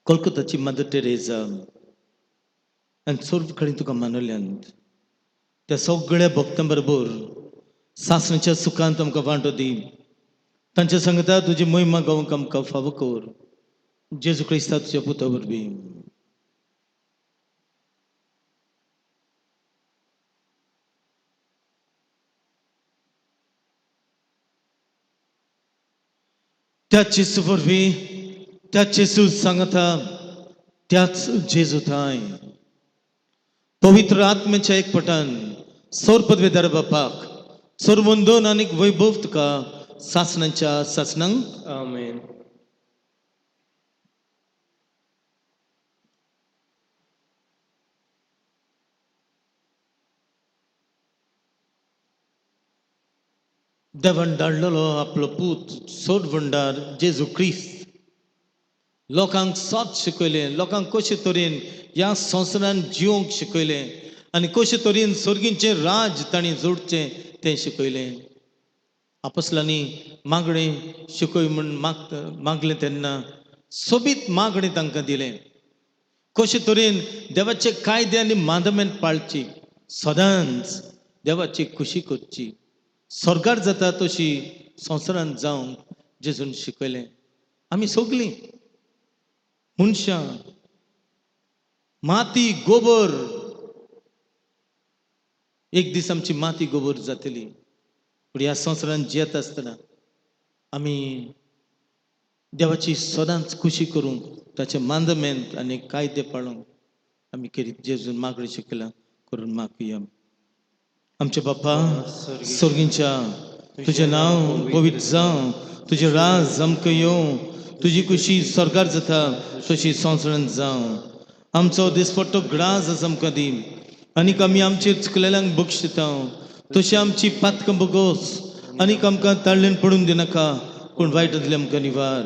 कोलकाताची मदर टेरेजा आनी सर्व कडेन तुका मानवल्यान त्या सगळ्या भक्तां बरोबर सासणाच्या सुखांत आमकां वांटो दी. तांच्या सांगता तुजी महिमा गावंक आमकां फावो कर. जेजू क्रिस्ता तुज्या पुता वरवीं. त्याच जेजू वरवीं, त्याच जेजू सांगता, त्याच जेजू थांय पवित्र आत्म्याच्या एकपटान सोर पदवेदार बापाक सर्वंदन आनी वैभव तुका सासणाच्या सासणांक. आमेन. देवान धाडलेलो आपलो पूत सोडवंडार जेजू क्रिस्त लोकांक सत शिकयलें, लोकांक कशे तरेन ह्या संवसारान जिवंक शिकयलें आनी कशे तरेन सर्गींचें राज तांणी जोडचें तें शिकयलें. आपसलांनी मागणें शिकय म्हूण मागलें तेन्ना सोबीत मागणें तांकां दिलें. कशे तरेन देवाचे कायदे आनी मांदमेन पाळची, सदांच देवाची खुशी करची, स्वर्गार जाता तशी संवसारांत जावंक जेजून शिकयलें. आमी सगलीं मनशां माती गोबर, एक दीस आमची माती गोबर जातली. पूण ह्या संवसारांत जियेता आसतना आमी देवाची सदांच खुशी करूंक ताचे मांदमेंत आनी कायदे पाळूंक आमी केरी जेजून मागणी शिकला करून मागुया. आमच्या बापा सर्गींच्या, तुजें नांव पवित्र जावं, तुजें राज आमकां येवं, तुजी खुशी स्वर्गार जाता तशी संवसारांत जावं. आमचो दिसपट्टो ग्रास आसा आमकां दी आनीक आमी आमचेर चुकलेल्यांक बक्षिता तशी आमची पातकां बगोस आनीक आमकां ताळ्ळेन पडून दिनाका, पूण वायटांतले आमकां निवार.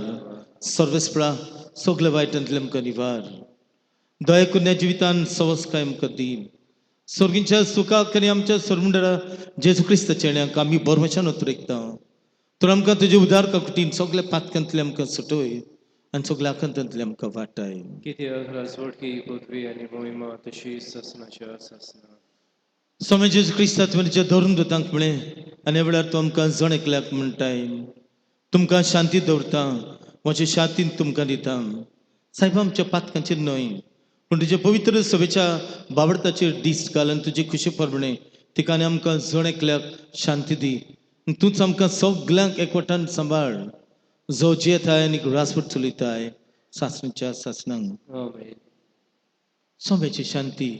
सर्वेस्परा सगळे वायटांतले आमकां निवार. दया करून ह्या जिवितान सवसकाय आमकां दी. सर्गींच्या सुखाक आनी आमच्या सरमुंडरा जेजू क्रिस्ताच्या येण्याक आमी बरवशान उतरेकता. तर आमकां तुजे उदार काकुटीन सगल्या पातकांतले आमकां सुटय आनी सगल्या आकांतांतले आमकां वाटाय. कित्याक राजवटकी पदवी आनी मोहिमा तशी सासणाच्या सासणा. स्वामी जेजू क्रिस्ता तुवें धरून दुतांक म्हळें आनी ह्या वेळार तो आमकां जण एकल्याक म्हणटाय, तुमकां शांती दवरता, म्हजे शांतीन तुमकां दिता. सायबा आमच्या पातकांचेर न्हय पूण तुज्या पवित्र सभेच्या बावडताचेर दीस घाल आनी तुजी खुशी प्रमाणे तिका आनी आमकां जण एकल्याक शांती दी. तूंच आमकां सगल्यांक एकवटान सांबाळ, जो जियेताय आनी रासवट चलयताय सासणाच्या सासणांक. आमेन. सोम्याची शांती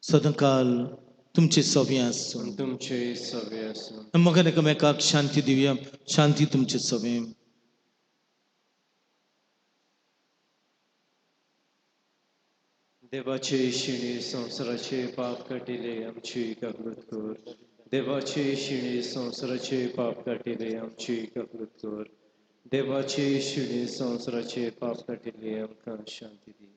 सदांकाल तुमचे सव्या आसूं. तुमचे सवे आसूं. मगन एकामेकाक शांती दिवया. शांती तुमचे सवे. देवाचे शिणे संवसाराचे पाप काटिले आमची काकूत कर. देवाचे शिणे संवसाराचे पाप काटिले आमची काकूत कर. देवाचे शिणे संवसाराचे पाप काटिले आमकां शांती दी.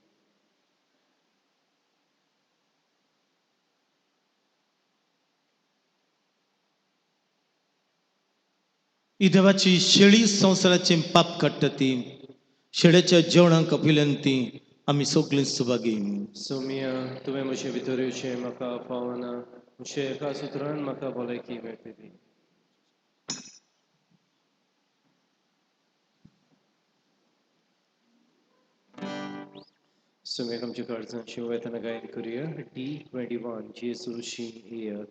ही देवाची शेळी संवसाराचे पाप काडटा ती शेळ्याच्या जेवणाक आपयल्यान ती आमी सगळीं सुभागी. सोमिया, तुवें म्हजे भितर येवचें म्हाका पावना, म्हजे एका सुत्रान म्हाका भलायकी मेळटली. सोम्याक आमच्या काळजांची वयतना गायन करुया. D 21 जेजू शी येयात.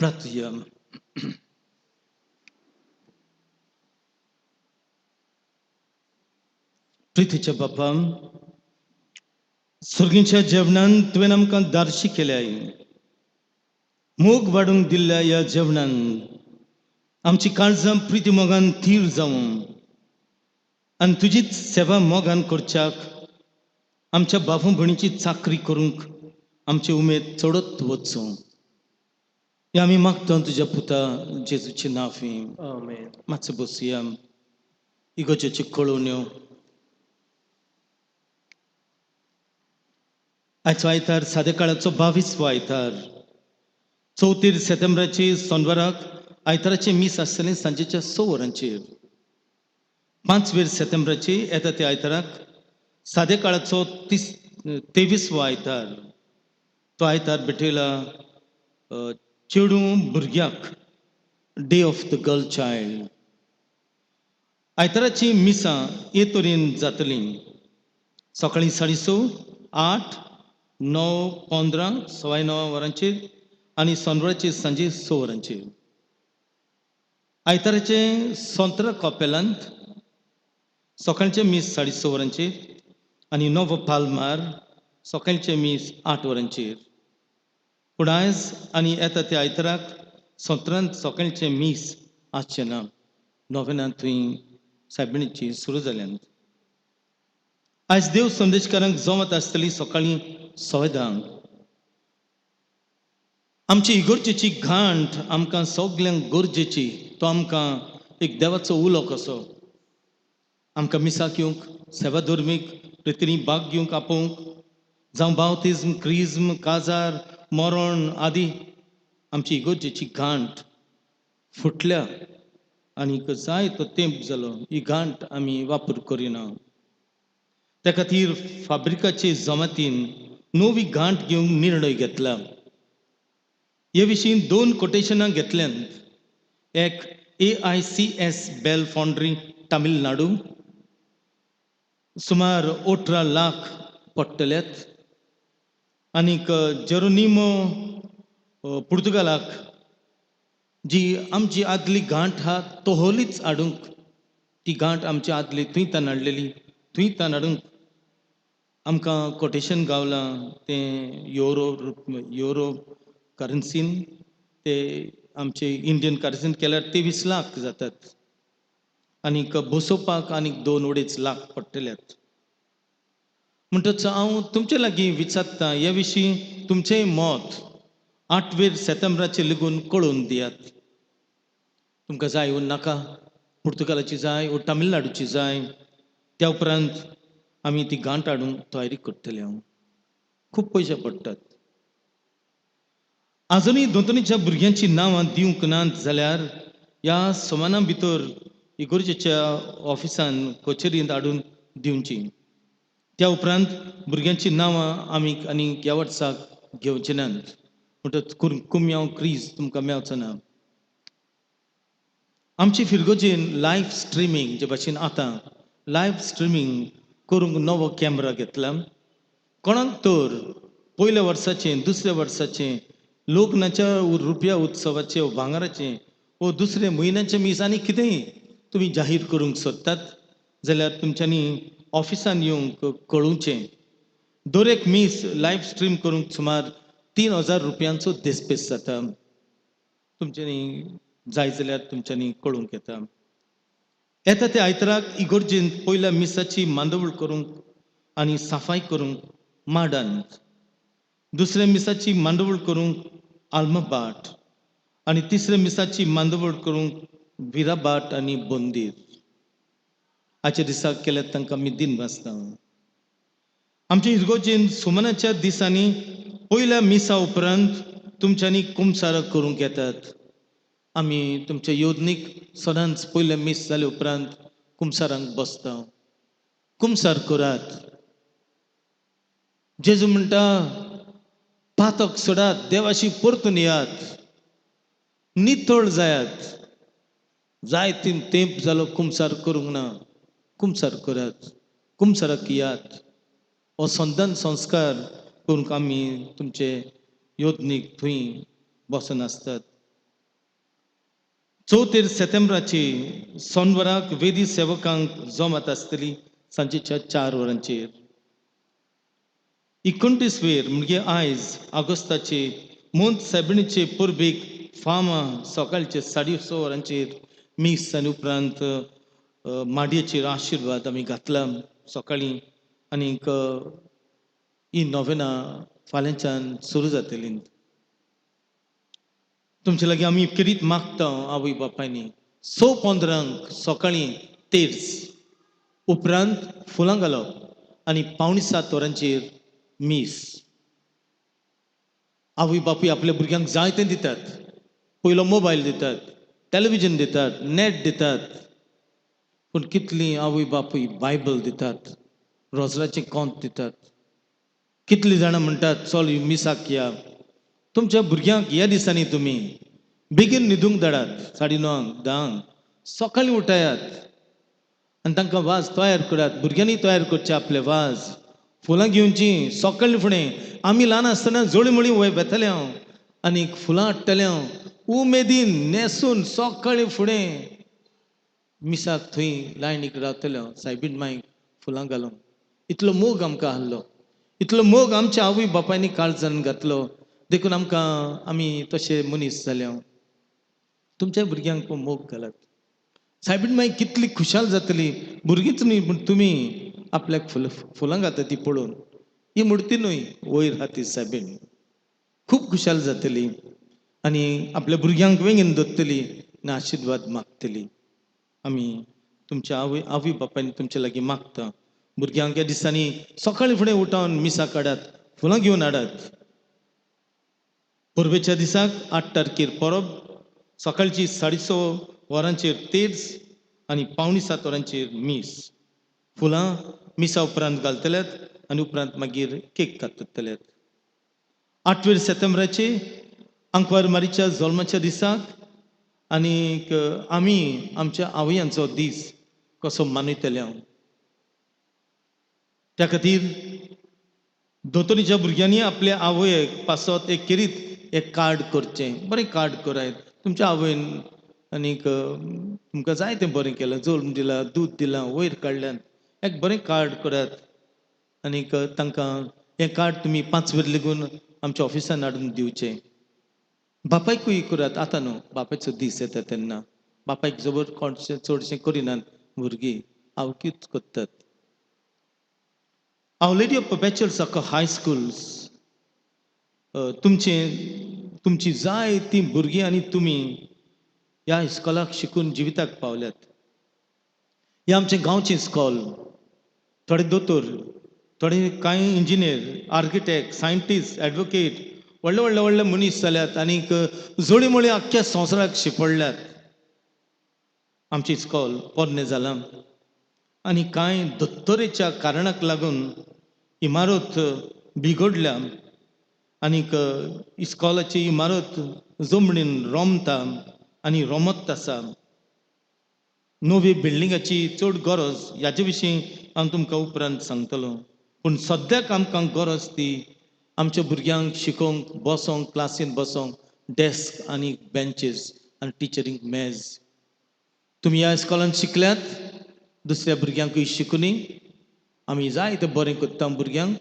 प्रार्थुया. प्रितीच्या बापा, सर्गीच्या जेवणान तुवें आमकां दारशी केल्याय. मोग वाडूंक दिल्ल्या ह्या जेवणान आमची काळजां प्रिती मोगान थीर जावं आनी तुजीच सेवा मोगान करच्याक आमच्या बाबू भयणीची चाकरी करूंक आमची उमेद चडत वचूं. हें आमी मागता तुज्या पुता जेजूचे नांवी. आमेन. मातसो बसया. इगर्जेच्यो कळोवण्यो. आयचो आयतार सादे काळाचो 22वो आयतार, 4 सप्टेंबराचे सोनवाराक आयताराचें मीस आसतलें सांजेच्या 6 वरांचेर. 5 सप्टेंबराचे येता त्या आयताराक सादे काळाचो 23वो आयतार, तो आयतार भेटयला चेडूं भुरग्याक, day of the girl child. आयताराची मिसां हे तरेन जातलीं: सकाळीं 6:30, 8, 9, 15, 9:15 वरांचेर आनी सोनवाराचे सांजे 6 वरांचेर. आयताराचें सोंत्रा कपेलांत सकाळचें मीस 6:30 वरांचेर आनी नवो पालमार सकाळचें मीस 8 वरांचेर. पूण आयज आनी येता त्या आयताराक सोंत्रांत सकाळचें मीस आसचें ना. नोवेनां थंय सायबिणीची सुरू जाल्यात. आयज देव संदेशकारांक जमत आसतली सकाळीं 10:15. आमची इगर्जेची घांट आमकां सगल्यांक गरजेची. तो आमकां एक देवाचो उलो कसो आमकां मिसाक येवंक, सेवा धर्मीक रितींनी भाग घेवंक आपोवंक, जावं बावतिज्म, क्रिज्म, काजार, मरण आदी. आमची इगर्जेची घांट फुटल्या आनीक जाय तो तेंप जालो ही घांट आमी वापर करिना. त्या खातीर फाब्रिकाचे जमातीन नवी घांट घेवंक निर्णय घेतला. हे विशीं 2 कोटेशनां घेतल्यांत. एक AICS bell foundry Tamil Nadu, सुमार 18 लाख पडटल्यात. आनीक जेरोनिमो पुर्तुगालाक जी आमची आदली घांट आहा तोहलीच हाडूंक, ती घांट आमची आदली थंय तान हाडलेली, थंय तान हाडूंक आमकां कोटेशन गावलां तें युरो युरो करन्सीन. ते आमचे इंडियन करन्सीन केल्यार 23 लाख जातात आनीक बसोवपाक आनीक 2-2.5 लाख पडटल्यात. म्हणटच हांव तुमचे लागीं विचारता, हे विशीं तुमचेंय मत 8 सप्टेंबराचेर लेगून कळोवन दियात. तुमकां जाय वो नाका, पुर्तुगालाची जाय वो तामिळनाडूची जाय, त्या उपरांत आमी ती घांट हाडूंक तयारी करतले. हांव खूब पयशे पडटात. आजुनूय दोतोनीच्या भुरग्यांची नांवां दिवंक नात जाल्यार ह्या समाना भितर इगर्जेच्या ऑफिसान कचेरींत हाडून दिवची. त्या उपरांत भुरग्यांची नांवां आमी आनी ह्या वर्साक घेवचे नात. म्हणटच कुमयांव क्रीज तुमकां मेळचो ना. आमची फिरगोजेन लायव्ह स्ट्रिमींग जे भाशेन आतां लायव्ह स्ट्रिमींग करूंक नवो कॅमरा घेतला. कोणाक तर पयल्या वर्साचें, दुसऱ्या वर्साचें लग्नाच्या, रुपया उत्सवाचें, भांगराचें वो दुसऱ्या म्हयन्याचें मीस आनी कितेंय तुमी जाहीर करूंक सोदतात जाल्यार तुमच्यांनी ऑफिसान येवंक कळोवचें. दर एक मीस लायव्ह स्ट्रीम करूंक सुमार 3000 रुपयांचो देसपेस जाता. तुमच्यांनी जाय जाल्यार तुमच्यांनी कळोवंक येता. येता त्या आयताराक इगर्जेंत पयल्या मिसाची मांदवळ करूंक आनी साफाय करूंक माडांत, दुसऱ्या मिसाची मांडवळ करूंक आल्माबाट आनी तिसऱ्या मिसाची मांडवळ करूंक विराबाट आनी बोंदीर. आयच्या दिसाक केल्यात तांकां आमी दिन वाचता. आमच्या इगर्जेन सुमनाच्या दिसांनी पयल्या मिसा उपरांत तुमच्यांनी कुमसार करूंक येतात. आमी तुमच्या योजनीक सदांच पयलें मीस जाले उपरांत कुमसारांक बसता. कुमसार करात. जेजू म्हणटा, पातक सोडात, देवाशी परतून येयात, नितळ जायात. जाय तीन तेंप जालो कुमसार करूंक ना. कुमसार करात, कुमसाराक येयात. हो संतान संस्कार करूंक आमी तुमचे योजनीक थंय बसून आसतात. चवथेर सेतेंब्राची सोनवराक वेदी सेवकांक जमात आसतली सांजेच्या 4 वरांचेर. 29 वेर म्हणजे आयज ऑगस्टाचे मोंत सायबिणीचे परबेक फामा सकाळचे 6:30 वरांचेर मीस आनी उपरांत माडयेचेर आशिर्वाद आमी घातला सकाळीं. आनीक ही नोवेना फाल्यांच्यान सुरू जातली. तुमचे लागीं आमी खेरीत मागता, आवय बापायनी, 6:15 सकाळीं तेर्स, उपरांत फुलां घालप आनी 6:45 वरांचेर मीस. आवय बापूय आपल्या भुरग्यांक जाय तें दितात. पयलो मोबायल दितात, टॅलिविजन दितात, नॅट दितात, पूण कितलीं आवय बापूय बायबल दितात, रोजराचें कोंत दितात? कितलीं जाणां म्हणटात, चल मिसाक या? तुमच्या भुरग्यांक ह्या दिसांनी तुमी बेगीन न्हिदूंक धाडात, 9:30 10क सकाळीं उठायात आनी तांकां वाज तयार करात. भुरग्यांनी तयार करचे आपले वाज, फुलां घेवची सकाळीं फुडें. आमी ल्हान आसतना जोळी वय वेताले हांव आनी फुलां हाडटलें हांव उमेदीन न्हेसून. सकाळीं फुडें मिसाक थंय लायनीक रावतले हांव सायबीण मायक फुलां घालूंक. इतलो मोग आमकां आहलो, इतलो मोग आमच्या आवय बापायनी काळजान घातलो, देखून आमकां आमी तशे मनीस जाले हांव. तुमच्या भुरग्यांक मोग घालात. सायबीण माई कितली खुशाल जातली, भुरगींच न्हय पूण तुमी आपल्याक फुलां घालता ती पळोवन. ही मुर्ती न्हय, वयर आहा ती सायबीण. खूब खुशाल जातली आनी आपल्या भुरग्यांक वेंगेन दवरतली आनी आशिर्वाद मागतली. आमी तुमच्या आवय आवय बापायन तुमच्या लागीं मागता, भुरग्यांक ह्या दिसांनी सकाळीं फुडें उठोवन मिसाक हाडात, फुलां घेवन हाडात. परबेच्या दिसाक 8 तारखेर परब, सकाळची 6:30 वरांचेर तेर्स आनी 6:45 वरांचेर मीस. फुलां मिसा उपरांत घालतल्यात आनी उपरांत मागीर केक काततल्यात. 8वेर सेप्टेंबराचे आंकवार मारीच्या जल्माच्या दिसाक आनीक आमी आमच्या आवयांचो दीस कसो मनयतले हांव. त्या खातीर दोतोरीच्या भुरग्यांनी आपल्या आवयक पासत एक खेरीत एक कार्ड करचें. बरें कार्ड करायत तुमच्या आवयन आनीक तुमकां जाय तें बरें केलां, जल्म दिला, दूद दिलां, वयर काडल्यात. एक बरें कार्ड करात आनीक तांकां हें कार्ड तुमी 5 वेर लेगून आमच्या ऑफिसान हाडून दिवचें. बापायकूय करात. आतां न्हू, बापायचो दीस येता तेन्ना. बापायक जबर कोणशें चडशें करिनात भुरगीं, आवक्यूच करतात. Our Lady of Perpetual Succour High Schools, तुमचें तुमची जाय ती भुरगीं आनी तुमी ह्या इस्कॉलाक शिकून जिविताक पावल्यात. हें आमचें गांवचें इस्कॉल. थोडे दोतोर, थोडे कांय इंजिनियर, आर्किटेक्ट, सायंटिस्ट, एडवोकेट, व्हडले व्हडले व्हडले मनीस जाल्यात आनीक जोडी मोळी आख्ख्या संवसाराक शिंपडल्यात. आमचें इस्कॉल पोरणें जालां आनी कांय दोतोरेच्या कारणाक लागून इमारत बिगडल्या आनीक इस्कॉलाची इमारत जमनीन रोमता आनी रोमत आसा. नवी बिल्डिंगाची चड गरज, ह्याचे विशीं हांव तुमकां उपरांत सांगतलो. पूण सद्याक आमकां गरज ती आमच्या भुरग्यांक शिकोवंक बसोंक, क्लासीन बसोंक डेस्क आनी बेंचीस आनी टिचरींक मेज. तुमी ह्या इस्कॉलान शिकल्यात, दुसऱ्या भुरग्यांकूय शिकुनी. आमी जाय तें बरें करता भुरग्यांक,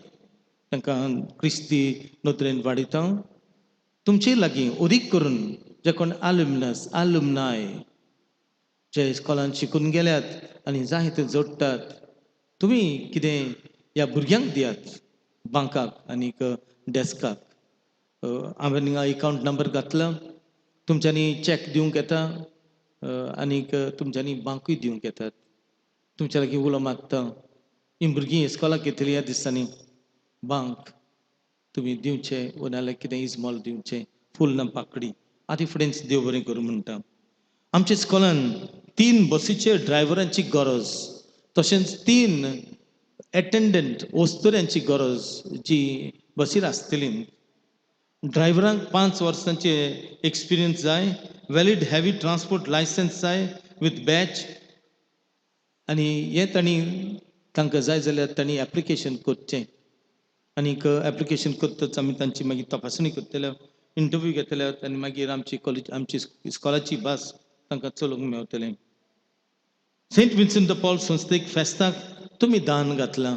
तांकां क्रिस्ती नदरेन वाडयता. तुमचे लागीं अदीक करून जे कोण आलुमनस आलुमनाय जे इस्कॉलान शिकून गेल्यात आनी जाय ते जोडटात, तुमी कितें ह्या भुरग्यांक दियात बांकाक आनीक डेस्काक. हांवें हिंगा एकावंट नंबर घातला, तुमच्यांनी चॅक दिवंक येता. आनीक तुमच्यांनी बांकूय दिवंक येतात. तुमच्या लागीं उलो मागता, ही भुरगीं इस्कोलाक येतलीं ह्या दिसांनी, बांक तुमी दिवचे वो नाल्यार कितें इजमॉल दिवचें, फूल ना पाकडी. आदी फुडेंच देव बरें करूं म्हणटा. आमच्या इस्कोलान 3 बसीचे ड्रायव्हरांची गरज, तशेंच 3 एटेंडंट वस्तुऱ्यांची गरज जी बसीर आसतली. ड्रायव्हरांक 5 वर्सांचे एक्सपिरियन्स जाय, वॅलीड हेवी ट्रान्सपोर्ट लायसन्स जाय विथ बॅच. आनी हें तांणी तांकां जाय जाल्यार तांणी एप्लिकेशन करचें. आनीक एप्लिकेशन करतच आमी तांची मागीर तपासणी करतले, इंटरव्यू घेतले आनी मागीर आमची कॉलेज आमची इस्कॉलाची बस तांकां चलोवंक मेवतलें. सेंट विन्संट the Paul संस्थेक फेस्ताक तुमी दान घातलां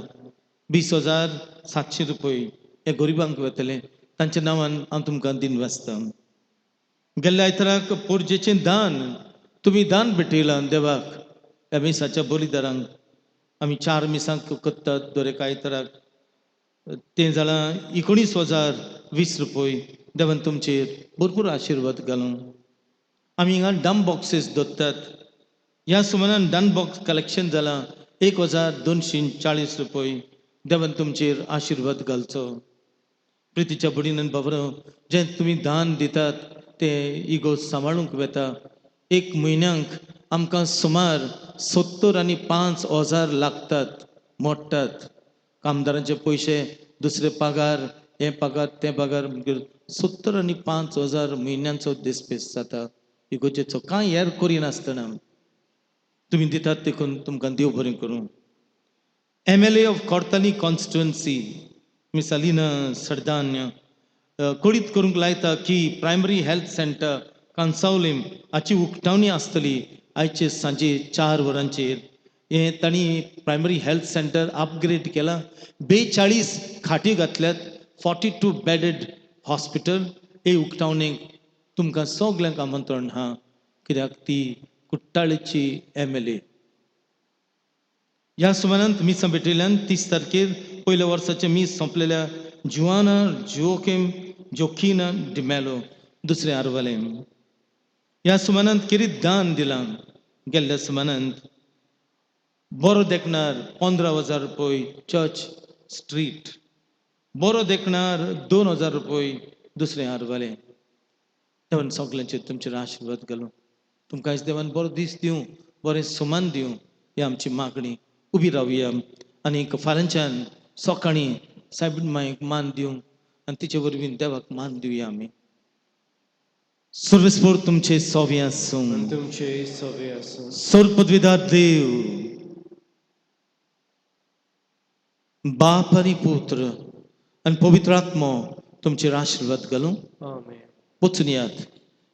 20,700 रुपये हे गरिबांक वतले, तांच्या नांवान हांव तुमकां दिनवासता. गेल्ल्या आयताराक पोरजेचें दान तुमी दान भेटयलां देवाक. ह्या मिसाच्या बलिदारांक आमी 4 मिसांक करतात दर एका आयताराक, तें जालां 19,020 रुपये. देवान तुमचेर भरपूर आशिर्वाद घालूं. आमी हिंगा डम बॉक्सीस दवरतात. ह्या सुमारान डन बॉक्स कलेक्शन जालां 1,240 रुपये. देवान तुमचेर आशिर्वाद घालचो. प्रितीच्या भयणीन बाबरो, जें तुमी दान दितात तें इगोर्ज सांबाळूंक वेता. एक म्हयन्यांक आमकां सुमार 75,000 लागतात, मोडटात कामदारांचे पयशे, दुसरे पगार, हे पगार ते पगार, 75,000 म्हयन्यांचो दिसपेस जाता इगोर्जेचो. कांय हेर करिनासतना तुमी दितात देखून तुमकां देव बरें करूं. MLA of Cortalim constituency miss Alina Saldanha कळीत करूंक लायता की प्रायमरी हेल्थ सेंटर कांसावलीम हाची उक्तावणी आसतली आयचे सांजे 4 वरांचेर. हें तांणी प्रायमरी हेल्थ सेंटर अपग्रेड केलां, 42 खाटी घातल्यात, 42 बेडेड हॉस्पिटल. हे उक्तावणेक तुमकां सगल्यांक आमंत्रण आहा, कित्याक ती कुट्टाळेची MLA. ह्या सुमारांत मिसां भेटयल्यान 30 तारखेर पयल्या वर्साचें मीस सोंपलेल्या जुआना जोकीम जोकीना डिमेलो दुसरें आरवालें. ह्या सुमानांत किरीत दान दिलां. गेल्ल्या सुमानांत बरो देखणार 15,000 रुपये चर्च स्ट्रीट, बरो देखणार 2,000 रुपये दुसरें आरवालें. देवान सगल्यांचेर तुमचेर आशिर्वाद घालूं. तुमकां आयज देवान बरो दीस दिवं, बरें सुमान दिवं, ही आमची मागणी. उबी रावया आनी फाल्यांच्यान सकाळीं सायबीण मायक मान दिवंक आनी तिचे वरवीं देवाक मान दिवया आमी. सर्वेस्पोर तुमचे सोवे आसूं. तुमचे सोवे आसूं. सर्व पदवीदार देव बाप आनी पुत्र आनी पवित्र आत्मो तुमचेर आशिर्वाद घालूं. आमेन. वचून यात,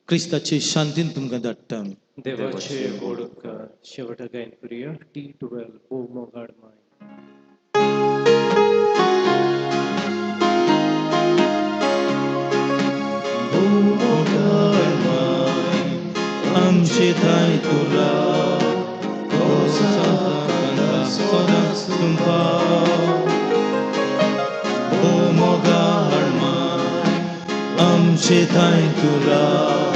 क्रिस्ताचे शांतीन तुमकां धाडटा. देवाचे व्हड उपकार. शेवटा गायन करुया T12 भोव मोगाळ माय. आमचे थांय तूं राव, सदांच तुमकां. भोव मोगाळ माय, आमचे थांय तूं राव,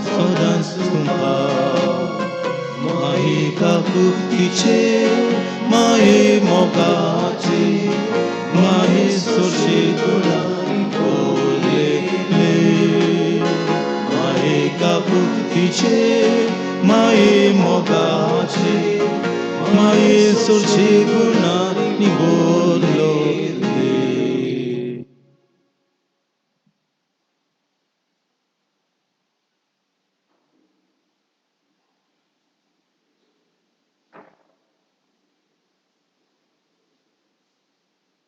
सदांच तुमकां. माये काकुळटीचे, माये मोगाचे, माये सोशे गुणांनी भरलेले. माये काकुळटीचे, माये मोगाचे, माये सोशे गुणांनी भरलेले.